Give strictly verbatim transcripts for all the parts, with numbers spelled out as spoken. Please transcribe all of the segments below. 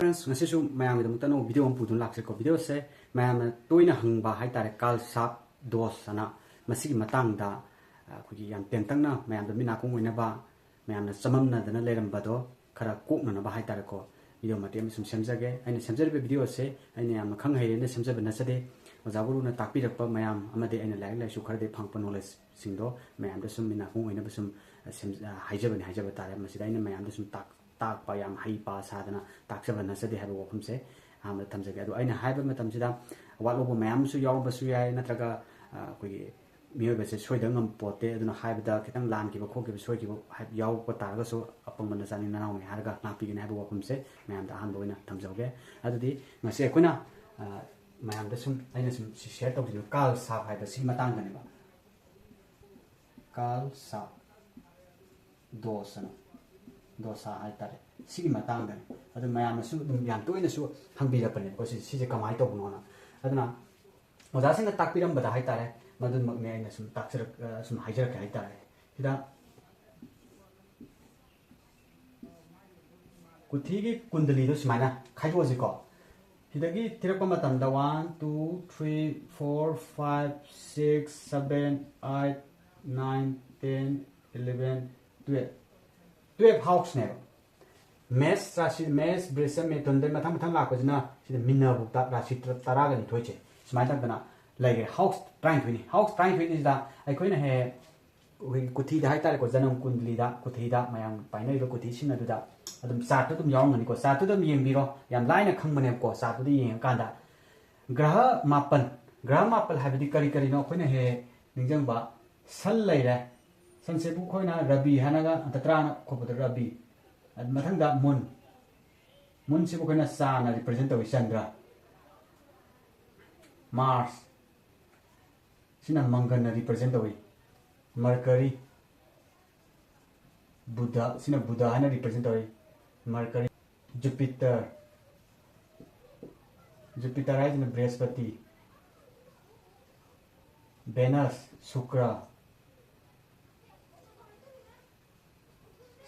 Friends, ꯉꯁꯤꯁꯨ ꯃꯌꯥꯝꯒꯤꯗꯃꯛꯇ ꯑꯅꯧꯕ video ꯑꯃ ꯄꯨꯗꯨꯅ ꯂꯥꯛꯆꯩꯀꯣ꯫ Videoꯁꯦ ꯃꯌꯥꯝꯅ ꯇꯣꯏꯅ ꯍꯪꯕ ꯍꯥꯏꯇꯥꯔꯦ, ꯀꯥꯔꯜ ꯁꯥꯞ ꯗꯣꯁ ꯑꯅ, ꯃꯁꯤꯒꯤ ꯃꯇꯥꯡꯗ ꯑꯩꯈꯣꯏꯒꯤ ꯌꯥꯝ ꯇꯦꯟꯇꯛꯅ ꯃꯌꯥꯝꯗ ꯃꯤꯠ ꯅꯥꯀꯣꯡ ꯑꯣꯏꯅꯕ, ꯃꯌꯥꯝꯅ ꯆꯃꯝꯅꯗꯅ ꯂꯩꯔꯝꯕꯗꯣ ꯈꯔ ꯀꯣꯛꯅꯅꯕ ꯍꯥꯏꯇꯥꯔꯦꯀꯣ, video ꯃꯇꯦꯛ ꯑꯃ ꯁꯨꯝ ꯁꯦꯝꯖꯒꯦ꯫ ꯑꯩꯅ ꯁꯦꯝꯖꯔꯤꯕ videoꯁꯦ ꯑꯩꯅ ꯌꯥꯝꯅ ꯈꯪ ꯍꯩꯔꯦꯅ ꯁꯦꯝꯖꯕ ꯅꯠꯆꯗꯦ꯫ ꯑꯣꯖꯥ ꯒꯨꯔꯨꯅ ꯇꯥꯛꯄꯤꯔꯛꯄ ꯃꯌꯥꯝ ꯑꯃꯗꯤ ꯑꯩꯅ ꯂꯥꯏꯔꯤꯛ ꯂꯥꯏꯁꯨ ꯈꯔꯗꯤ ꯐꯪꯉꯛꯄ knowledgeꯁꯤꯡꯗꯣ ꯃꯌꯥꯝꯗ ꯁꯨꯝ ꯃꯤꯠ ꯅꯥꯀꯣꯡ ꯑꯣꯏꯅꯕ ꯁꯨꯝ, ꯑ, ꯁꯦꯝ-, ꯑ, ꯍꯥꯏꯖꯕꯅꯤ, ꯍꯥꯏꯖꯕ ꯇꯥꯔꯦ꯫ ꯃꯁꯤꯗ ꯑꯩꯅ ꯃꯌꯥꯝꯗ ꯁꯨꯝ ꯇꯥꯛ-, ꯇꯥꯛꯄ, ꯌꯥꯝ ꯍꯩ ꯄꯥ ꯁꯥꯗꯅ ꯇꯥꯛꯆꯕ ꯅꯠꯆꯗꯦ ꯍꯥꯏꯕ ꯋꯥꯐꯝꯁꯦ ꯑꯍꯥꯟꯕꯗ ꯊꯝꯖꯒꯦ꯫ ꯑꯗꯣ ꯑꯩꯅ ꯍꯥꯏꯕ ꯃꯇꯝꯁꯤꯗ ꯑꯋꯥꯠ ꯑꯧꯕ ꯃꯌꯥꯝ ꯑꯃꯁꯨ ꯌꯥꯎꯔꯝꯕꯁꯨ ꯌꯥꯏ, ꯅꯠꯇ꯭ꯔꯒ, ꯑ, ꯑꯩꯈꯣꯏꯒꯤ ꯃꯤꯑꯣꯏꯕꯁꯦ ꯁꯣꯏꯗꯕ ꯉꯝꯄꯣꯠꯇꯦ꯫ ꯑꯗꯨꯅ ꯍꯥꯏꯕꯗ ꯈꯤꯇꯪ ꯂꯥꯟꯈꯤꯕ ꯈꯣꯠꯈꯤꯕ ꯁꯣꯏꯈꯤꯕ ꯍꯥꯏ-, ꯌꯥꯎꯔꯛꯄ ꯇꯥꯔꯒꯁꯨ ꯑꯄꯪꯕ ꯅꯆꯥꯅꯤ ꯅꯅꯥꯎꯅꯤ ꯍꯥꯏꯔꯒ ꯉꯥꯛꯄꯤꯒꯅꯤ ꯍꯥꯏꯕ ꯋꯥꯐꯝꯁꯦ ꯃꯌꯥꯝꯗ ꯑꯍꯥꯟꯕ ꯑꯣꯏꯅ ꯊꯝꯖꯍꯧꯒꯦ꯫ ꯑꯗꯨꯗꯤ ꯉꯁꯤ ꯑꯩꯈꯣꯏꯅ, ꯑ, ꯃꯌꯥꯝꯗ ꯁꯨꯝ, ꯑꯩꯅ ꯁꯨꯝ share ꯇꯧꯖꯗꯣꯏꯅ ꯀꯥꯔꯜ ꯁꯥꯞ ꯍꯥꯏꯕ ꯁꯤꯒꯤ ꯃꯇꯥꯡꯗꯅꯦꯕ꯫ ꯀꯥꯔꯜ ꯁꯥꯞ ꯗꯣꯁ ꯑꯅ, ꯗꯣꯁꯥ ꯍꯥꯏꯇꯥꯔꯦ, ꯁꯤꯒꯤ ꯃꯇꯥꯡꯗꯅꯦ꯫ ꯑꯗꯨ ꯃꯌꯥꯝꯅꯁꯨ ꯑꯗꯨꯝ ꯌꯥꯝ ꯇꯣꯏꯅꯁꯨ ꯍꯪꯕꯤꯔꯛꯄꯅꯦꯕꯀꯣ, ꯁꯤ, ꯁꯤꯁꯦ ꯀꯃꯥꯏꯅ ꯇꯧꯕꯅꯣꯅ꯫ ꯑꯗꯨꯅ ꯑꯣꯖꯥꯁꯤꯡꯅ ꯇꯥꯛꯄꯤꯔꯝꯕꯗ ꯍꯥꯏꯇꯥꯔꯦ, ꯃꯗꯨꯃꯛꯅꯦ ꯑꯩꯅ ꯁꯨꯝ ꯇꯥꯛꯆꯔꯛ-, ꯑ, ꯁꯨꯝ ꯍꯥꯏꯖꯔꯛꯀꯦ ꯍꯥꯏꯇꯥꯔꯦ꯫ ꯁꯤꯗ ꯀꯨꯊꯤꯒꯤ ꯀꯨꯟꯗꯂꯤꯗꯣ ꯁꯨꯃꯥꯏꯅ ꯈꯥꯏꯗꯣꯛꯑꯁꯤꯀꯣ꯫ ꯁꯤꯗꯒꯤ ꯊꯤꯔꯛꯄ ꯃꯇꯝꯗ one, two, three, four, five, six, seven, eight, nine, ten, eleven, twelve꯫ Twelve houseꯅꯦꯕ꯫ ꯃꯦꯁ ꯔꯥꯁꯤ, ꯃꯦꯁ, ꯕ꯭ꯔꯤꯁ, ꯃꯤꯊꯨꯟꯗꯩ ꯃꯊꯪ ꯃꯊꯪ ꯂꯥꯛꯄꯁꯤꯅ ꯁꯤꯗ ꯃꯤꯟꯅꯕꯨꯛꯇ ꯔꯥꯁꯤ ꯇꯔꯥ-, ꯇꯔꯥꯒ ꯅꯤꯊꯣꯏꯁꯦ ꯁꯨꯃꯥꯏꯅ ꯇꯧꯗꯅ ꯂꯩꯈ꯭ꯔꯦ꯫ House ꯇꯔꯥꯅꯤꯊꯣꯏꯅꯤ꯫ House ꯇꯔꯥꯅꯤꯊꯣꯏꯅꯤꯁꯤꯗ ꯑꯩꯈꯣꯏꯅ ꯍꯦꯛ ꯍꯦꯛ ꯑꯩꯈꯣꯏꯒꯤ ꯀꯨꯊꯤꯗ ꯍꯥꯏꯇꯥꯔꯦꯀꯣ, ꯖꯅꯝ ꯀꯨꯟꯗꯂꯤꯗ, ꯀꯨꯊꯤꯗ, ꯃꯌꯥꯝ ꯄꯥꯏꯅꯔꯤꯕ ꯀꯨꯊꯤꯁꯤꯡ ꯑꯗꯨꯗ ꯑꯗꯨꯝ chartꯇꯨ ꯑꯗꯨꯝ ꯌꯥꯎꯔꯝꯒꯅꯤꯀꯣ꯫ Chartꯇꯨ ꯑꯗꯨꯝ ꯌꯦꯡꯕꯤꯔꯣ, ꯌꯥꯝ ꯂꯥꯏꯅ ꯈꯪꯕꯅꯦꯕꯀꯣ꯫ Chartꯇꯨꯗ ꯌꯦꯡꯉꯀꯥꯟꯗ ꯒ꯭ꯔꯍ ꯃꯥꯄꯟ, ꯒ꯭ꯔꯍ ꯃꯥꯄꯟ ꯍꯥꯏꯕꯗꯤ ꯀꯔꯤ ꯀꯔꯤꯅꯣ ꯑꯩꯈꯣꯏꯅ ꯍꯦꯛ ꯍꯦꯛ ꯅꯤꯡꯁꯤꯡꯕ, sun ꯂꯩꯔꯦ꯫ Sunꯁꯤꯕꯨ ꯑꯩꯈꯣꯏꯅ ꯔꯕꯤ ꯍꯥꯏꯅꯒ ꯇꯇ꯭ꯔꯥꯅ ꯈꯣꯠꯄꯗ ꯔꯕꯤ꯫ ꯑꯗꯨ ꯃꯊꯪꯗ moon, moonꯁꯤꯕꯨ ꯑꯩꯈꯣꯏꯅ ꯆꯥꯅ represent ꯇꯧꯏ, ꯆꯟꯗ꯭ꯔ꯫ Mars, ꯁꯤꯅ ꯃꯪꯒꯜꯅ represent ꯇꯧꯏ꯫ Mercury, ꯕꯨꯙ, ꯁꯤꯅ ꯕꯨꯙ ꯍꯥꯏꯅ represent ꯇꯧꯏ꯫ Mercury, Jupiter, Jupiter ꯍꯥꯏꯁꯤꯅ ꯕ꯭ꯔꯤꯍꯁꯄꯇꯤ꯫ Venus, ꯁꯨꯀ꯭ꯔ꯫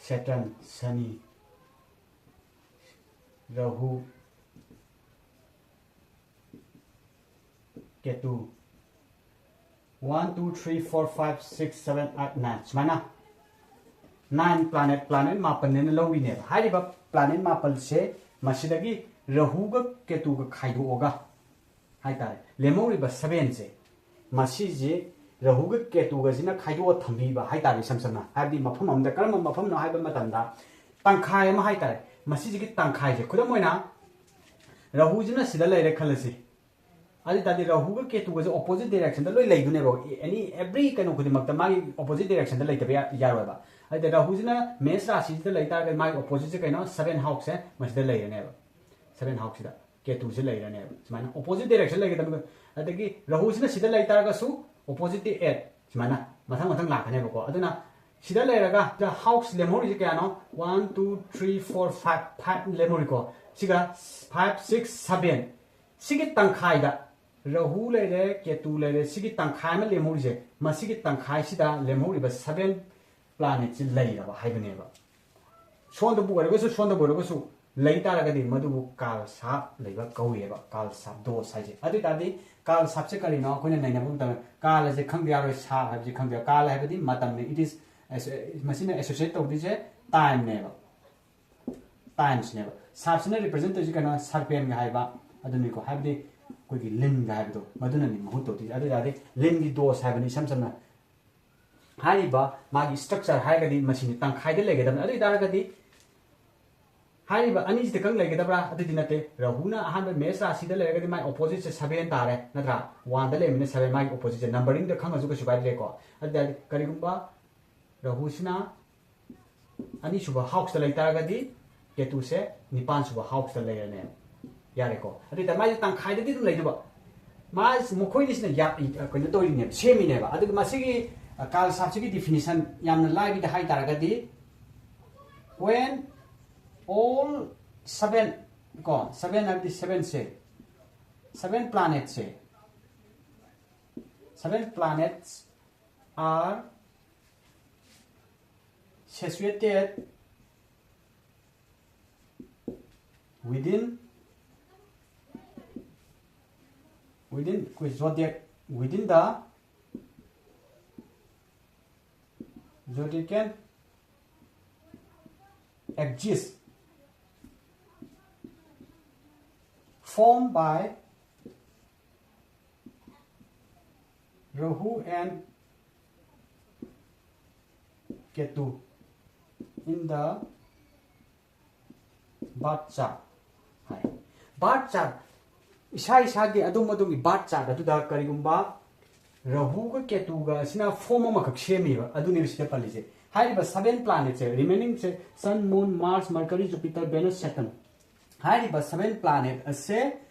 Saturn, ꯁꯅꯤ꯫ Rahu, ꯀꯦꯇꯨ, one two three four five six seven eight nine, ꯁꯨꯃꯥꯏꯅ nine planet, planet ꯃꯥꯄꯟꯅꯦꯅ ꯂꯧꯔꯤꯅꯦꯕ꯫ ꯍꯥꯏꯔꯤꯕ planet ꯃꯥꯄꯜꯁꯦ ꯃꯁꯤꯗꯒꯤ ꯔꯥꯍꯨꯒ ꯀꯦꯇꯨꯒ ꯈꯥꯏꯗꯣꯛꯑꯒ ꯍꯥꯏꯇꯥꯔꯦ, ꯂꯦꯝꯍꯧꯔꯤꯕ ꯁꯚꯦꯟꯁꯦ, ꯃꯁꯤꯁꯦ ꯔꯥꯍꯨꯒ ꯀꯦꯇꯨꯒꯁꯤꯅ ꯈꯥꯏꯗꯣꯛꯑ ꯊꯝꯕꯤꯕ ꯍꯥꯏꯇꯥꯔꯦ꯫ ꯏꯁꯝ ꯁꯝꯅ ꯍꯥꯏꯕꯗꯤ ꯃꯐꯝ ꯑꯃꯗ, ꯀꯔꯝꯕ ꯃꯐꯝꯅꯣ ꯍꯥꯏꯕ ꯃꯇꯝꯗ ꯇꯪꯈꯥꯏ ꯑꯃ ꯍꯥꯏꯇꯥꯔꯦ, ꯃꯁꯤꯁꯤꯒꯤ ꯇꯪꯈꯥꯏꯁꯦ, ꯈꯨꯗꯝ ꯑꯣꯏꯅ ꯔꯥꯍꯨꯁꯤꯅ ꯁꯤꯗ ꯂꯩꯔꯦ ꯈꯜꯂꯁꯤ꯫ ꯑꯗꯨ ꯑꯣꯏ ꯇꯥꯔꯗꯤ ꯔꯥꯍꯨꯒ ꯀꯦꯇꯨꯒꯁꯦ opposite directionꯗ ꯂꯣꯏ ꯂꯩꯗꯣꯏꯅꯦꯕ꯫ Any, every ꯀꯩꯅꯣ ꯈꯨꯗꯤꯡꯃꯛꯇ ꯃꯥꯒꯤ opposite directionꯗ ꯂꯩꯇꯕ ꯌꯥ-, ꯌꯥꯔꯣꯏꯕ꯫ ꯑꯗꯨꯗ ꯔꯥꯍꯨꯁꯤꯅ ꯃꯦꯁ ꯔꯥꯁꯤꯁꯤꯗ ꯂꯩ ꯇꯥꯔꯒꯗꯤ ꯃꯥꯒꯤ oppositeꯁꯦ ꯀꯩꯅꯣ? Seven houseꯁꯦ ꯃꯁꯤꯗ ꯂꯩꯔꯅꯦꯕ꯫ Seven houseꯁꯤꯗ ꯀꯦꯇꯨꯁꯦ ꯂꯩꯔꯅꯦꯕ꯫ ꯁꯨꯃꯥꯏꯅ opposite direction ꯂꯩꯒꯗꯕꯅꯤ꯫ ꯑꯗꯒꯤ ꯔꯥꯍꯨꯁꯤꯅ ꯁꯤꯗ ꯂꯩ ꯇꯥꯔꯒꯁꯨ oppositeꯇꯤ eight, ꯁꯨꯃꯥꯏꯅ ꯃꯊꯪ ꯃꯊꯪ ꯂꯥꯛꯀꯅꯦꯕꯀꯣ꯫ ꯑꯗꯨꯅ ꯁꯤꯗ ꯂꯩꯔꯒ ꯁꯤꯗ house ꯂꯦꯝꯍꯧꯔꯤꯁꯦ ꯀꯌꯥꯅꯣ? One, two, three, four, five, five ꯂꯦꯝꯍꯧꯔꯤꯀꯣ꯫ ꯁꯤꯒ five, six, seven, ꯁꯤꯒꯤ ꯇꯪꯈꯥꯏꯗ ꯔꯥꯍꯨ ꯂꯩꯔꯦ, ꯀꯦꯇꯨ ꯂꯩꯔꯦ, ꯁꯤꯒꯤ ꯇꯪꯈꯥꯏ ꯑꯃ ꯂꯦꯝꯍꯧꯔꯤꯁꯦ, ꯃꯁꯤꯒꯤ ꯇꯪꯈꯥꯏꯁꯤꯗ ꯂꯦꯝꯍꯧꯔꯤꯕ seven planetꯁꯤ ꯂꯩꯔꯕ ꯍꯥꯏꯕꯅꯦꯕ꯫ ꯁꯣꯝꯗꯕꯨ ꯑꯣꯏꯔꯒꯁꯨ, ꯁꯣꯝꯗꯕꯨ ꯑꯣꯏꯔꯒꯁꯨ ꯂꯩ ꯇꯥꯔꯒꯗꯤ ꯃꯗꯨꯕꯨ ꯀꯥꯜ ꯁꯥꯞ ꯂꯩꯕ ꯀꯧꯏꯑꯕ, ꯀꯥꯜ ꯁꯥꯞ ꯗꯣꯁ ꯍꯥꯏꯁꯦ꯫ ꯑꯗꯨ ꯑꯣꯏ ꯇꯥꯔꯗꯤ ꯀꯥꯜ ꯁꯥꯞꯁꯦ ꯀꯔꯤꯅꯣ? ꯑꯩꯈꯣꯏꯅ ꯅꯩꯅꯕ ꯃꯇꯝꯗ ꯀꯥꯜ ꯑꯁꯦ ꯈꯪꯗ ꯌꯥꯔꯣꯏ, ꯁꯥꯞ ꯍꯥꯏꯕꯁꯦ ꯈꯪꯗ ꯌꯥꯔꯣꯏ꯫ ꯀꯥꯜ ꯍꯥꯏꯕꯗꯤ ꯃꯇꯝꯅꯤ, it is, ꯃꯁꯤꯅ associate ꯇꯧꯗꯣꯏꯁꯦ timeꯅꯦꯕ, timesꯅꯦꯕ꯫ ꯁꯥꯞꯁꯤꯅ represent ꯇꯧꯔꯤꯁꯦ ꯀꯩꯅꯣ? Serpentꯒ ꯍꯥꯏꯕ ꯑꯗꯨꯅꯤꯀꯣ, ꯍꯥꯏꯕꯗꯤ ꯑꯩꯈꯣꯏꯒꯤ ꯂꯤꯟꯒ ꯍꯥꯏꯕꯗꯣ, ꯃꯗꯨꯅꯅꯤ ꯃꯍꯨꯠ ꯇꯧꯗꯣꯏꯁꯦ꯫ ꯑꯗꯨ ꯑꯣꯏ ꯇꯥꯔꯗꯤ ꯂꯤꯟꯒꯤ ꯗꯣꯁ ꯍꯥꯏꯕꯅꯤ, ꯏꯁꯝ ꯁꯝꯅ ꯍꯥꯏꯔꯤꯕ ꯃꯥꯒꯤ structure ꯍꯥꯏꯔꯒꯗꯤ ꯃꯁꯤꯅꯤ, ꯇꯪꯈꯥꯏꯗ ꯂꯩꯒꯗꯕꯅꯤ꯫ ꯑꯗꯨ ꯑꯣꯏ ꯇꯥꯔꯒꯗꯤ ꯍꯥꯏꯔꯤꯕ ꯑꯅꯤꯁꯤꯗ ꯈꯛ ꯂꯩꯒꯗꯕ꯭ꯔꯥ? ꯑꯗꯨꯗꯤ ꯅꯠꯇꯦ꯫ ꯔꯥꯍꯨꯅ ꯑꯍꯥꯟꯕ ꯃꯦꯁ ꯔꯥꯁꯤꯗ ꯂꯩꯔꯒꯗꯤ ꯃꯥꯏ oppositeꯁꯦ seven ꯇꯥꯔꯦ, ꯅꯠꯇ꯭ꯔꯥ? Oneꯗ ꯂꯩꯔꯝꯃꯤꯅ seven, ꯃꯥꯒꯤ oppositeꯁꯦ numberingꯗ ꯈꯪꯉꯁꯨ ꯀꯩꯁꯨ ꯀꯥꯏꯗ꯭ꯔꯦꯀꯣ꯫ ꯑꯗꯨ ꯑꯣꯏ ꯇꯥꯔꯗꯤ ꯀꯔꯤꯒꯨꯝꯕ ꯔꯥꯍꯨꯁꯤꯅ ꯑꯅꯤꯁꯨꯕ houseꯇ ꯂꯩ ꯇꯥꯔꯒꯗꯤ ꯀꯦꯇꯨꯁꯦ ꯅꯤꯄꯥꯟꯁꯨꯕ houseꯇ ꯂꯩꯔꯅꯦꯕ꯫ ꯌꯥꯔꯦꯀꯣ? ꯑꯗꯨ ꯑꯣꯏ ꯇꯥꯔꯗꯤ ꯃꯥꯁꯦ ꯇꯪꯈꯥꯏꯗꯗꯤ ꯑꯗꯨꯝ ꯂꯩꯗꯕ꯫ ꯃꯥ-, ꯃꯈꯣꯏꯅꯤꯁꯤꯅ ꯌꯥ-, ꯀꯩꯅꯣ ꯇꯧꯔꯤꯅꯦꯕ, ꯁꯦꯝꯃꯤꯅꯦꯕ꯫ ꯑꯗꯨꯒ ꯃꯁꯤꯒꯤ, ꯑ, ꯀꯥꯜ ꯁꯥꯞꯁꯤꯒꯤ definition ꯌꯥꯝꯅ ꯂꯥꯏꯕꯤꯗ ꯍꯥꯏ ꯇꯥꯔꯒꯗꯤ, when all seven, ꯀꯣ, seven ꯍꯥꯏꯕꯗꯤ sevenꯁꯦ, seven planetꯁꯦ, seven planets are situated Within, within, ꯑꯩꯈꯣꯏ zodiac, within the zodiacal axis formed by Rahu and Ketu in the birth chart high. Birth chart, ꯏꯁꯥ ꯏꯁꯥꯒꯤ ꯑꯗꯣꯝ ꯑꯗꯣꯝꯒꯤ birth chart ꯑꯗꯨꯗ ꯀꯔꯤꯒꯨꯝꯕ ꯔꯥꯍꯨꯒ ꯀꯦꯇꯨꯒ ꯑꯁꯤꯅ form ꯑꯃꯈꯛ ꯁꯦꯝꯃꯤꯕ, ꯑꯗꯨꯅꯦꯕ ꯁꯤꯗ ꯄꯜꯂꯤꯁꯦ꯫ ꯍꯥꯏꯔꯤꯕ seven planetꯁꯦ, remainingꯁꯦ, Sun, Moon, Mars, Mercury, Jupiter, Venus, Saturn, ꯍꯥꯏꯔꯤꯕ seven planet ꯑꯁꯦ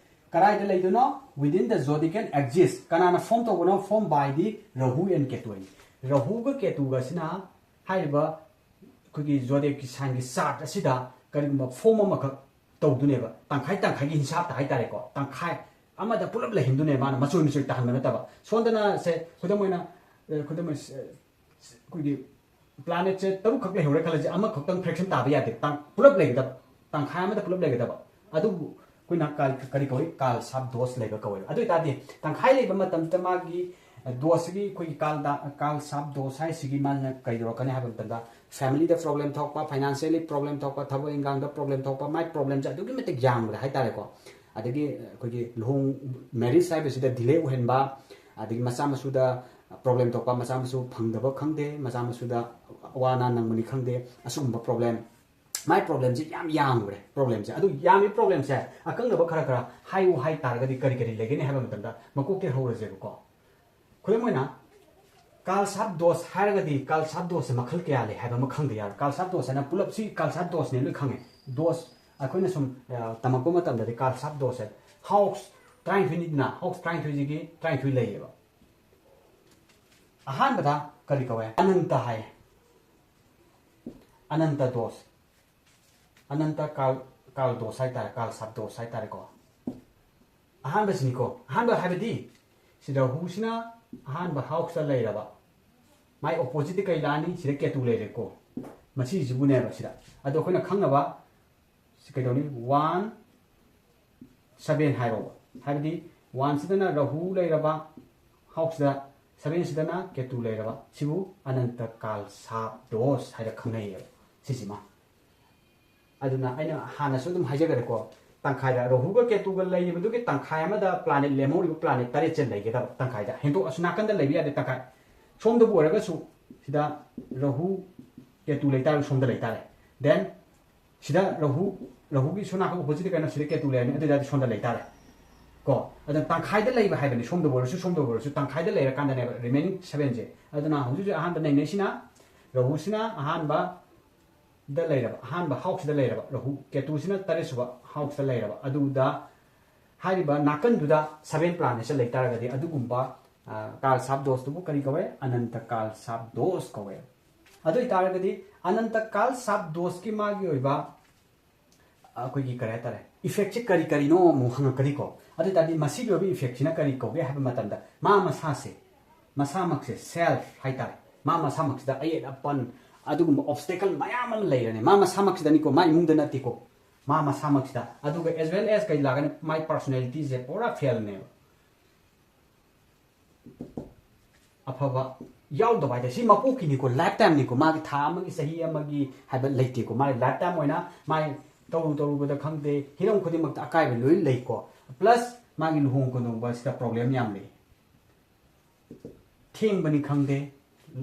ꯀꯗꯥꯏꯗ ꯂꯩꯗꯣꯏꯅꯣ? Within the zodiacal axis꯫ ꯀꯅꯥꯅ form ꯇꯧꯕꯅꯣ? Form by the Rahu and Ketu ꯍꯥꯏꯅꯤ꯫ ꯔꯥꯍꯨꯒ ꯀꯦꯇꯨꯒ ꯑꯁꯤꯅ ꯍꯥꯏꯔꯤꯕ ꯑꯩꯈꯣꯏꯒꯤ zodiacꯀꯤ signꯒꯤ chart ꯑꯁꯤꯗ ꯀꯔꯤꯒꯨꯝꯕ form ꯑꯃꯈꯛ ꯇꯧꯗꯣꯏꯅꯦꯕ, ꯇꯪꯈꯥꯏ ꯇꯪꯈꯥꯏꯒꯤ ꯍꯤꯟꯁꯥꯞꯇ ꯍꯥꯏꯇꯥꯔꯦꯀꯣ꯫ ꯇꯪꯈꯥꯏ ꯑꯃꯗ ꯄꯨꯂꯞ ꯂꯩꯍꯟꯗꯣꯏꯅꯦꯕ ꯃꯥꯅ, ꯃꯆꯣꯏ ꯃꯆꯣꯏ ꯇꯥꯍꯟꯕ ꯅꯠꯇꯕ꯫ ꯁꯣꯝꯗꯅ ꯁꯦ, ꯈꯨꯗꯝ ꯑꯣꯏꯅ, ꯑ, ꯈꯨꯗꯝ ꯑꯣꯏꯅ, ꯑ, ꯑꯩꯈꯣꯏꯒꯤ planetꯁꯦ ꯇꯔꯨꯛꯈꯛ ꯂꯩꯍꯧꯔꯦ ꯈꯜꯂꯁꯤ, ꯑꯃꯈꯛꯇꯪ fraction ꯇꯥꯕ ꯌꯥꯗꯦ, ꯇꯪ-, ꯄꯨꯂꯞ ꯂꯩꯒꯗꯕ, ꯇꯪꯈꯥꯏ ꯑꯃꯗ ꯄꯨꯂꯞ ꯂꯩꯒꯗꯕ꯫ ꯑꯗꯨꯕꯨ ꯑꯩꯈꯣꯏꯅ ꯀꯔꯤ, ꯀꯔꯤ ꯀꯧꯏ? Karlsap dosh ꯂꯩꯕ ꯀꯧꯋꯦꯕ꯫ ꯑꯗꯨ ꯑꯣꯏꯇꯥꯔꯗꯤ ꯇꯪꯈꯥꯏ ꯂꯩꯕ ꯃꯇꯝꯗ ꯃꯥꯒꯤ doshꯁꯤꯒꯤ, ꯑꯩꯈꯣꯏꯒꯤ Karl da-, Karlsap dosh ꯍꯥꯏꯁꯤꯒꯤ ꯃꯥꯅ ꯀꯩꯗꯧꯔꯛꯀꯅꯤ ꯍꯥꯏꯕ ꯃꯇꯝꯗ, familyꯗ problem ꯊꯣꯛꯄ, financially problem ꯊꯣꯛꯄ, ꯊꯕꯛ ꯏꯟꯈꯥꯡꯗ problem ꯊꯣꯛꯄ, ꯃꯥꯏ problemꯁꯦ ꯑꯗꯨꯛꯀꯤ ꯃꯇꯤꯛ ꯌꯥꯝꯈ꯭ꯔꯦ ꯍꯥꯏꯇꯥꯔꯦꯀꯣ꯫ ꯑꯗꯒꯤ ꯑꯩꯈꯣꯏꯒꯤ ꯂꯨꯍꯣꯡ-, marriage ꯍꯥꯏꯕꯁꯤꯗ delay ꯑꯣꯏꯍꯟꯕ, ꯑꯗꯒꯤ ꯃꯆꯥ ꯃꯁꯨꯗ problem ꯊꯣꯛꯄ, ꯃꯆꯥ ꯃꯁꯨ ꯐꯪꯗꯕ ꯈꯪꯗꯦ, ꯃꯆꯥ ꯃꯁꯨꯗ ꯑꯋꯥ ꯑꯅꯥ ꯅꯪꯕꯅꯤ ꯈꯪꯗꯦ, ꯑꯁꯤꯒꯨꯝꯕ problem, ꯃꯥꯏ problemꯁꯦ ꯌꯥꯝ ꯌꯥꯝꯈ꯭ꯔꯦ꯫ Problemꯁꯦ, ꯑꯗꯨ ꯌꯥꯝꯃꯤ problemꯁꯦ ꯑꯀꯛꯅꯕ ꯈꯔ ꯈꯔ ꯍꯥꯏꯌꯨ ꯍꯥꯏ ꯇꯥꯔꯒꯗꯤ ꯀꯔꯤ ꯀꯔꯤ ꯂꯩꯒꯅꯤ ꯍꯥꯏꯕ ꯃꯇꯝꯗ, ꯃꯀꯣꯛꯇꯩ ꯍꯧꯔꯁꯦꯕꯀꯣ꯫ ꯈꯨꯗꯝ ꯑꯣꯏꯅ, Karlsap dosh ꯍꯥꯏꯔꯒꯗꯤ Karlsap doshꯁꯦ ꯃꯈꯜ ꯀꯌꯥ ꯂꯩ ꯍꯥꯏꯕ ꯑꯃ ꯈꯪꯗ ꯌꯥꯔꯣꯏ꯫ Karlsap dosh ꯍꯥꯏꯅ ꯄꯨꯂꯞꯁꯤ Karlsap doshꯅꯦ ꯂꯣꯏ ꯈꯪꯉꯦ꯫ Dosh ꯑꯩꯈꯣꯏꯅ ꯁꯨꯝ, ꯑ, ꯇꯝꯃꯛꯄ ꯃꯇꯝꯗꯗꯤ Karlsap doshꯁꯦ house ꯇꯔꯥꯅꯤꯊꯣꯏꯅꯤꯗꯅ, house ꯇꯔꯥꯅꯤꯊꯣꯏꯁꯤꯒꯤ ꯇꯔꯥꯅꯤꯊꯣꯏ ꯂꯩꯌꯦꯕ꯫ ꯑꯍꯥꯟꯕꯗ ꯀꯔꯤ ꯀꯧꯋꯦ? ꯑꯅꯟꯇ ꯍꯥꯏ꯫ ꯑꯅꯟꯇ dosh꯫ ꯑꯅꯟꯇ Karl, Karl dosh ꯍꯥꯏꯇꯥꯔꯦ, Karlsap dosh ꯍꯥꯏꯇꯥꯔꯦꯀꯣ꯫ ꯑꯍꯥꯟꯕꯁꯤꯅꯤꯀꯣ꯫ ꯑꯍꯥꯟꯕ ꯍꯥꯏꯕꯗꯤ ꯁꯤꯗ ꯔꯥꯍꯨꯁꯤꯅ ꯑꯍꯥꯟꯕ houseꯇ ꯂꯩꯔꯕ, ꯃꯥꯏ oppositeꯇ ꯀꯩ ꯂꯥꯛꯑꯅꯤ? ꯁꯤꯗ ꯀꯦꯇꯨ ꯂꯩꯔꯦꯀꯣ꯫ ꯃꯁꯤꯁꯤꯕꯨꯅꯦꯕ ꯁꯤꯗ꯫ ꯑꯗꯣ ꯑꯩꯈꯣꯏꯅ ꯈꯪꯅꯕ ꯁꯤ ꯀꯩꯗꯧꯅꯤ? One seven ꯍꯥꯏꯔꯣꯕ꯫ ꯍꯥꯏꯕꯗꯤ one ꯁꯤꯗꯅ ꯔꯥꯍꯨ ꯂꯩꯔꯕ, house ꯁꯤꯗ seven ꯁꯤꯗꯅ ꯀꯦꯇꯨ ꯂꯩꯔꯕ, ꯁꯤꯕꯨ ꯑꯅꯟꯇ ꯀꯥꯜ ꯁꯥꯞ ꯗꯣꯁ ꯍꯥꯏꯅ ꯈꯪꯅꯩꯌꯦꯕ꯫ ꯁꯤꯁꯤꯃ ꯑꯗꯨꯅ ꯑꯩꯅ ꯍꯥꯟꯅꯁꯨ ꯑꯗꯨꯝ ꯍꯥꯏꯖꯈ꯭ꯔꯦꯀꯣ, ꯇꯪꯈꯥꯏꯗ ꯔꯥꯍꯨꯒ ꯀꯦꯇꯨꯒ ꯂꯩꯔꯤꯕꯗꯨꯒꯤ ꯇꯪꯈꯥꯏ ꯑꯃꯗ planet, ꯂꯦꯝꯍꯧꯔꯤꯕ planet ꯇꯔꯦꯠꯁꯦ ꯂꯩꯒꯗꯕ꯫ ꯇꯪꯈꯥꯏꯗ ꯍꯦꯟꯗꯣꯛ, ꯑꯁꯨꯝ ꯅꯥꯀꯟꯗ ꯂꯩꯕ ꯌꯥꯗꯦ꯫ ꯇꯪꯈꯥꯏ ꯁꯣꯝꯗꯕꯨ ꯑꯣꯏꯔꯒꯁꯨ, ꯁꯤꯗ ꯔꯥꯍꯨ ꯀꯦꯇꯨ ꯂꯩꯇꯥꯔꯒꯁꯨ ꯁꯣꯝꯗ ꯂꯩꯇꯥꯔꯦ꯫ Then ꯁꯤꯗ ꯔꯥꯍꯨ, ꯔꯥꯍꯨꯒꯤ ꯁꯣꯝ ꯅꯥꯀꯟ opposite ꯀꯩꯅꯣ, ꯁꯤꯗ ꯀꯦꯇꯨ ꯂꯩꯔꯅꯤ, ꯑꯗꯨ ꯑꯣꯏꯇꯥꯔꯗꯤ ꯁꯣꯝꯗ ꯂꯩꯇꯥꯔꯦ꯫ ꯀꯣ, ꯑꯗꯨꯅ ꯇꯪꯈꯥꯏꯗ ꯂꯩꯕ ꯍꯥꯏꯕꯅꯤ, ꯁꯣꯝꯗꯕꯨ ꯑꯣꯏꯔꯁꯨ ꯁꯣꯝꯗꯕꯨ ꯑꯣꯏꯔꯁꯨ ꯇꯪꯈꯥꯏꯗ ꯂꯩꯔꯀꯥꯟꯗꯅꯦꯕ remaining sevenꯁꯦ꯫ ꯑꯗꯨꯅ ꯍꯧꯖꯤꯛ ꯍꯧꯖꯤꯛ ꯑꯍꯥꯟꯕ ꯅꯩꯅꯩꯁꯤꯅ, ꯔꯥꯍꯨꯁꯤꯅ ꯑꯍꯥꯟꯕꯗ ꯂꯩꯔꯕ, ꯑꯍꯥꯟꯕ houseꯁꯤꯗ ꯂꯩꯔꯕ, ꯔꯥꯍꯨ, ꯀꯦꯇꯨꯁꯤꯅ ꯇꯔꯦꯠꯁꯨꯕ houseꯇ ꯂꯩꯔꯕ, ꯑꯗꯨꯗ ꯍꯥꯏꯔꯤꯕ ꯅꯥꯀꯟꯗꯨꯗ seven planetꯁꯦ ꯂꯩꯇꯥꯔꯒꯗꯤ ꯑꯗꯨꯒꯨꯝꯕ, ꯑ, ꯀꯥꯜ ꯁꯥꯞ ꯗꯣꯁꯇꯨꯕꯨ ꯀꯔꯤ ꯀꯧꯋꯦ? ꯑꯅꯟꯇ ꯀꯥꯜ ꯁꯥꯞ ꯗꯣꯁ ꯀꯧꯋꯦ꯫ ꯑꯗꯨ ꯑꯣꯏꯇꯥꯔꯒꯗꯤ ꯑꯅꯟꯇ ꯀꯥꯜ ꯁꯥꯞ ꯗꯣꯁꯀꯤ ꯃꯥꯒꯤ ꯑꯣꯏꯕ, ꯑ, ꯑꯩꯈꯣꯏꯒꯤ ꯀꯔꯤ ꯍꯥꯏꯇꯥꯔꯦ, effectꯁꯦ ꯀꯔꯤ ꯀꯔꯤꯅꯣ ꯑꯃꯨꯛ ꯍꯪꯉꯛꯀꯅꯤꯀꯣ꯫ ꯑꯗꯨ ꯑꯣꯏꯇꯥꯔꯗꯤ ꯃꯁꯤꯒꯤ ꯑꯣꯏꯕ effectꯁꯤꯅ ꯀꯔꯤ ꯀꯧꯒꯦ ꯍꯥꯏꯕ ꯃꯇꯝꯗ, ꯃꯥ ꯃꯁꯥꯁꯦ, ꯃꯁꯥꯃꯛꯁꯦ, self ꯍꯥꯏꯇꯥꯔꯦ, ꯃꯥ ꯃꯁꯥꯃꯛꯁꯤꯗ ꯑꯌꯦꯠ ꯑꯄꯟ, ꯑꯗꯨꯒꯨꯝꯕ obstacle ꯃꯌꯥꯝ ꯑꯃ ꯂꯩꯔꯅꯤ꯫ ꯃꯥ ꯃꯁꯥꯃꯛꯁꯤꯗꯅꯤꯀꯣ, ꯃꯥ ꯏꯃꯨꯡꯗ ꯅꯠꯇꯦꯀꯣ, ꯃꯥ ꯃꯁꯥꯃꯛꯁꯤꯗ꯫ ꯑꯗꯨꯒ as well as ꯀꯩ ꯂꯥꯛꯀꯅꯤ? ꯃꯥꯏ personalityꯁꯦ ꯄꯨꯔꯥ failꯅꯦꯕ꯫ ꯑꯐꯕ ꯌꯥꯎꯗꯕ ꯍꯥꯏꯇꯥꯔꯦ꯫ ꯁꯤ ꯃꯄꯣꯛꯀꯤꯅꯤꯀꯣ, lifetimeꯅꯤꯀꯣ, ꯃꯥꯒꯤ ꯊꯥ ꯑꯃꯒꯤ, ꯆꯍꯤ ꯑꯃꯒꯤ ꯍꯥꯏꯕ ꯂꯩꯇꯦꯀꯣ꯫ ꯃꯥꯒꯤ lifetime ꯑꯣꯏꯅ ꯃꯥꯒꯤ ꯇꯧꯔꯨ ꯇꯧꯔꯨꯕꯗ ꯈꯪꯗꯦ, ꯍꯤꯔꯝ ꯈꯨꯗꯤꯡꯃꯛꯇ ꯑꯀꯥꯏꯕ ꯂꯣꯏ ꯂꯩꯀꯣ꯫ Plus ꯃꯥꯒꯤ ꯂꯨꯍꯣꯡ ꯈꯨꯗꯣꯡꯕ ꯑꯁꯤꯗ problem ꯌꯥꯝ ꯂꯩ꯫ ꯊꯦꯡꯕꯅꯤ ꯈꯪꯗꯦ,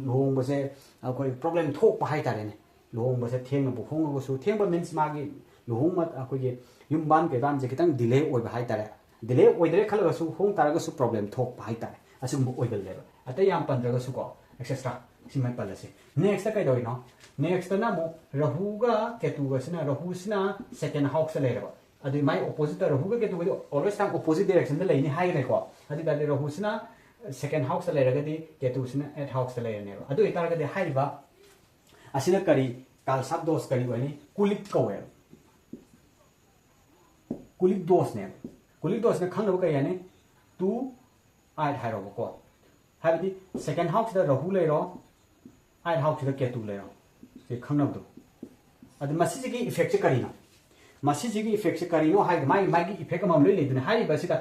ꯂꯨꯍꯣꯡꯕꯁꯦ ꯑꯩꯈꯣꯏ problem ꯊꯣꯛꯄ ꯍꯥꯏꯇꯥꯔꯦꯅꯦ꯫ ꯂꯨꯍꯣꯡꯕꯁꯦ ꯊꯦꯡꯅꯕꯨ ꯍꯣꯡꯉꯒꯁꯨ, ꯊꯦꯡꯕ means ꯃꯥꯒꯤ ꯂꯨꯍꯣꯡꯕ, ꯑꯩꯈꯣꯏꯒꯤ ꯌꯨꯝ ꯄꯥꯟ ꯀꯩꯕꯥꯟꯁꯦ ꯈꯤꯇꯪ delay ꯑꯣꯏꯕ ꯍꯥꯏꯇꯥꯔꯦ꯫ Delay ꯑꯣꯏꯗ꯭ꯔꯦ ꯈꯜꯂꯒꯁꯨ, ꯍꯣꯡ ꯇꯥꯔꯒꯁꯨ problem ꯊꯣꯛꯄ ꯍꯥꯏꯇꯥꯔꯦ꯫ ꯑꯁꯤꯒꯨꯝꯕ ꯑꯣꯏꯒꯜꯂꯦꯕ꯫ ꯑꯇꯩ ꯌꯥꯝ ꯄꯟꯗ꯭ꯔꯒꯁꯨꯀꯣ, etcetera꯫ ꯁꯤꯃ ꯄꯜꯂꯁꯤ꯫ Nextꯇ ꯀꯩꯗꯧꯔꯤꯅꯣ? Nextꯇꯅ ꯑꯃꯨꯛ ꯔꯥꯍꯨꯒ ꯀꯦꯇꯨꯒꯁꯤꯅ, ꯔꯥꯍꯨꯁꯤꯅ second houseꯇ ꯂꯩꯔꯕ꯫ ꯑꯗꯨ ꯃꯥꯏ oppositeꯇ, ꯔꯥꯍꯨꯒ ꯀꯦꯇꯨꯒꯗꯤ always time opposite directionꯗ ꯂꯩꯅꯤ ꯍꯥꯏꯈ꯭ꯔꯦꯀꯣ꯫ ꯑꯗꯨ ꯑꯣꯏꯇꯥꯔꯗꯤ ꯔꯥꯍꯨꯁꯤꯅ second houseꯇ ꯂꯩꯔꯒꯗꯤ ꯀꯦꯇꯨꯁꯤꯅ eighth houseꯇ ꯂꯩꯔꯅꯦꯕ꯫ ꯑꯗꯨ ꯑꯣꯏꯇꯥꯔꯒꯗꯤ ꯍꯥꯏꯔꯤꯕ ꯑꯁꯤꯅ ꯀꯔꯤ, ꯀꯥꯜ ꯁꯥꯞ ꯗꯣꯁ ꯀꯔꯤ ꯑꯣꯏꯅꯤ? ꯀꯨꯂꯤꯛ ꯀꯧꯋꯦꯕ꯫ ꯀꯨꯂꯤꯛ ꯗꯣꯁꯅꯦꯕ꯫ ꯀꯨꯂꯤꯛ ꯗꯣꯁꯅ ꯈꯪꯅꯕ ꯀꯔꯤ ꯍꯥꯏꯅꯤ? Two eight ꯍꯥꯏꯔꯣꯕꯀꯣ꯫ ꯍꯥꯏꯕꯗꯤ second houseꯇ ꯔꯥꯍꯨ ꯂꯩꯔꯣ, eighth houseꯇ ꯀꯦꯇꯨ ꯂꯩꯔꯣ꯫ ꯁꯤ ꯈꯪꯅꯕꯗꯣ꯫ ꯑꯗꯨ ꯃꯁꯤꯁꯤꯒꯤ effectꯁꯦ ꯀꯔꯤꯅꯣ? ꯃꯁꯤꯁꯤꯒꯤ effectꯁꯦ ꯀꯔꯤꯅꯣ ꯍꯥꯏꯗꯤ ꯃꯥꯒꯤ ꯃꯥꯒꯤ effect ꯑꯃꯃꯝ ꯂꯣꯏ ꯂꯩꯗꯣꯏꯅꯦ꯫ ꯍꯥꯏꯔꯤꯕ ꯑꯁꯤꯗ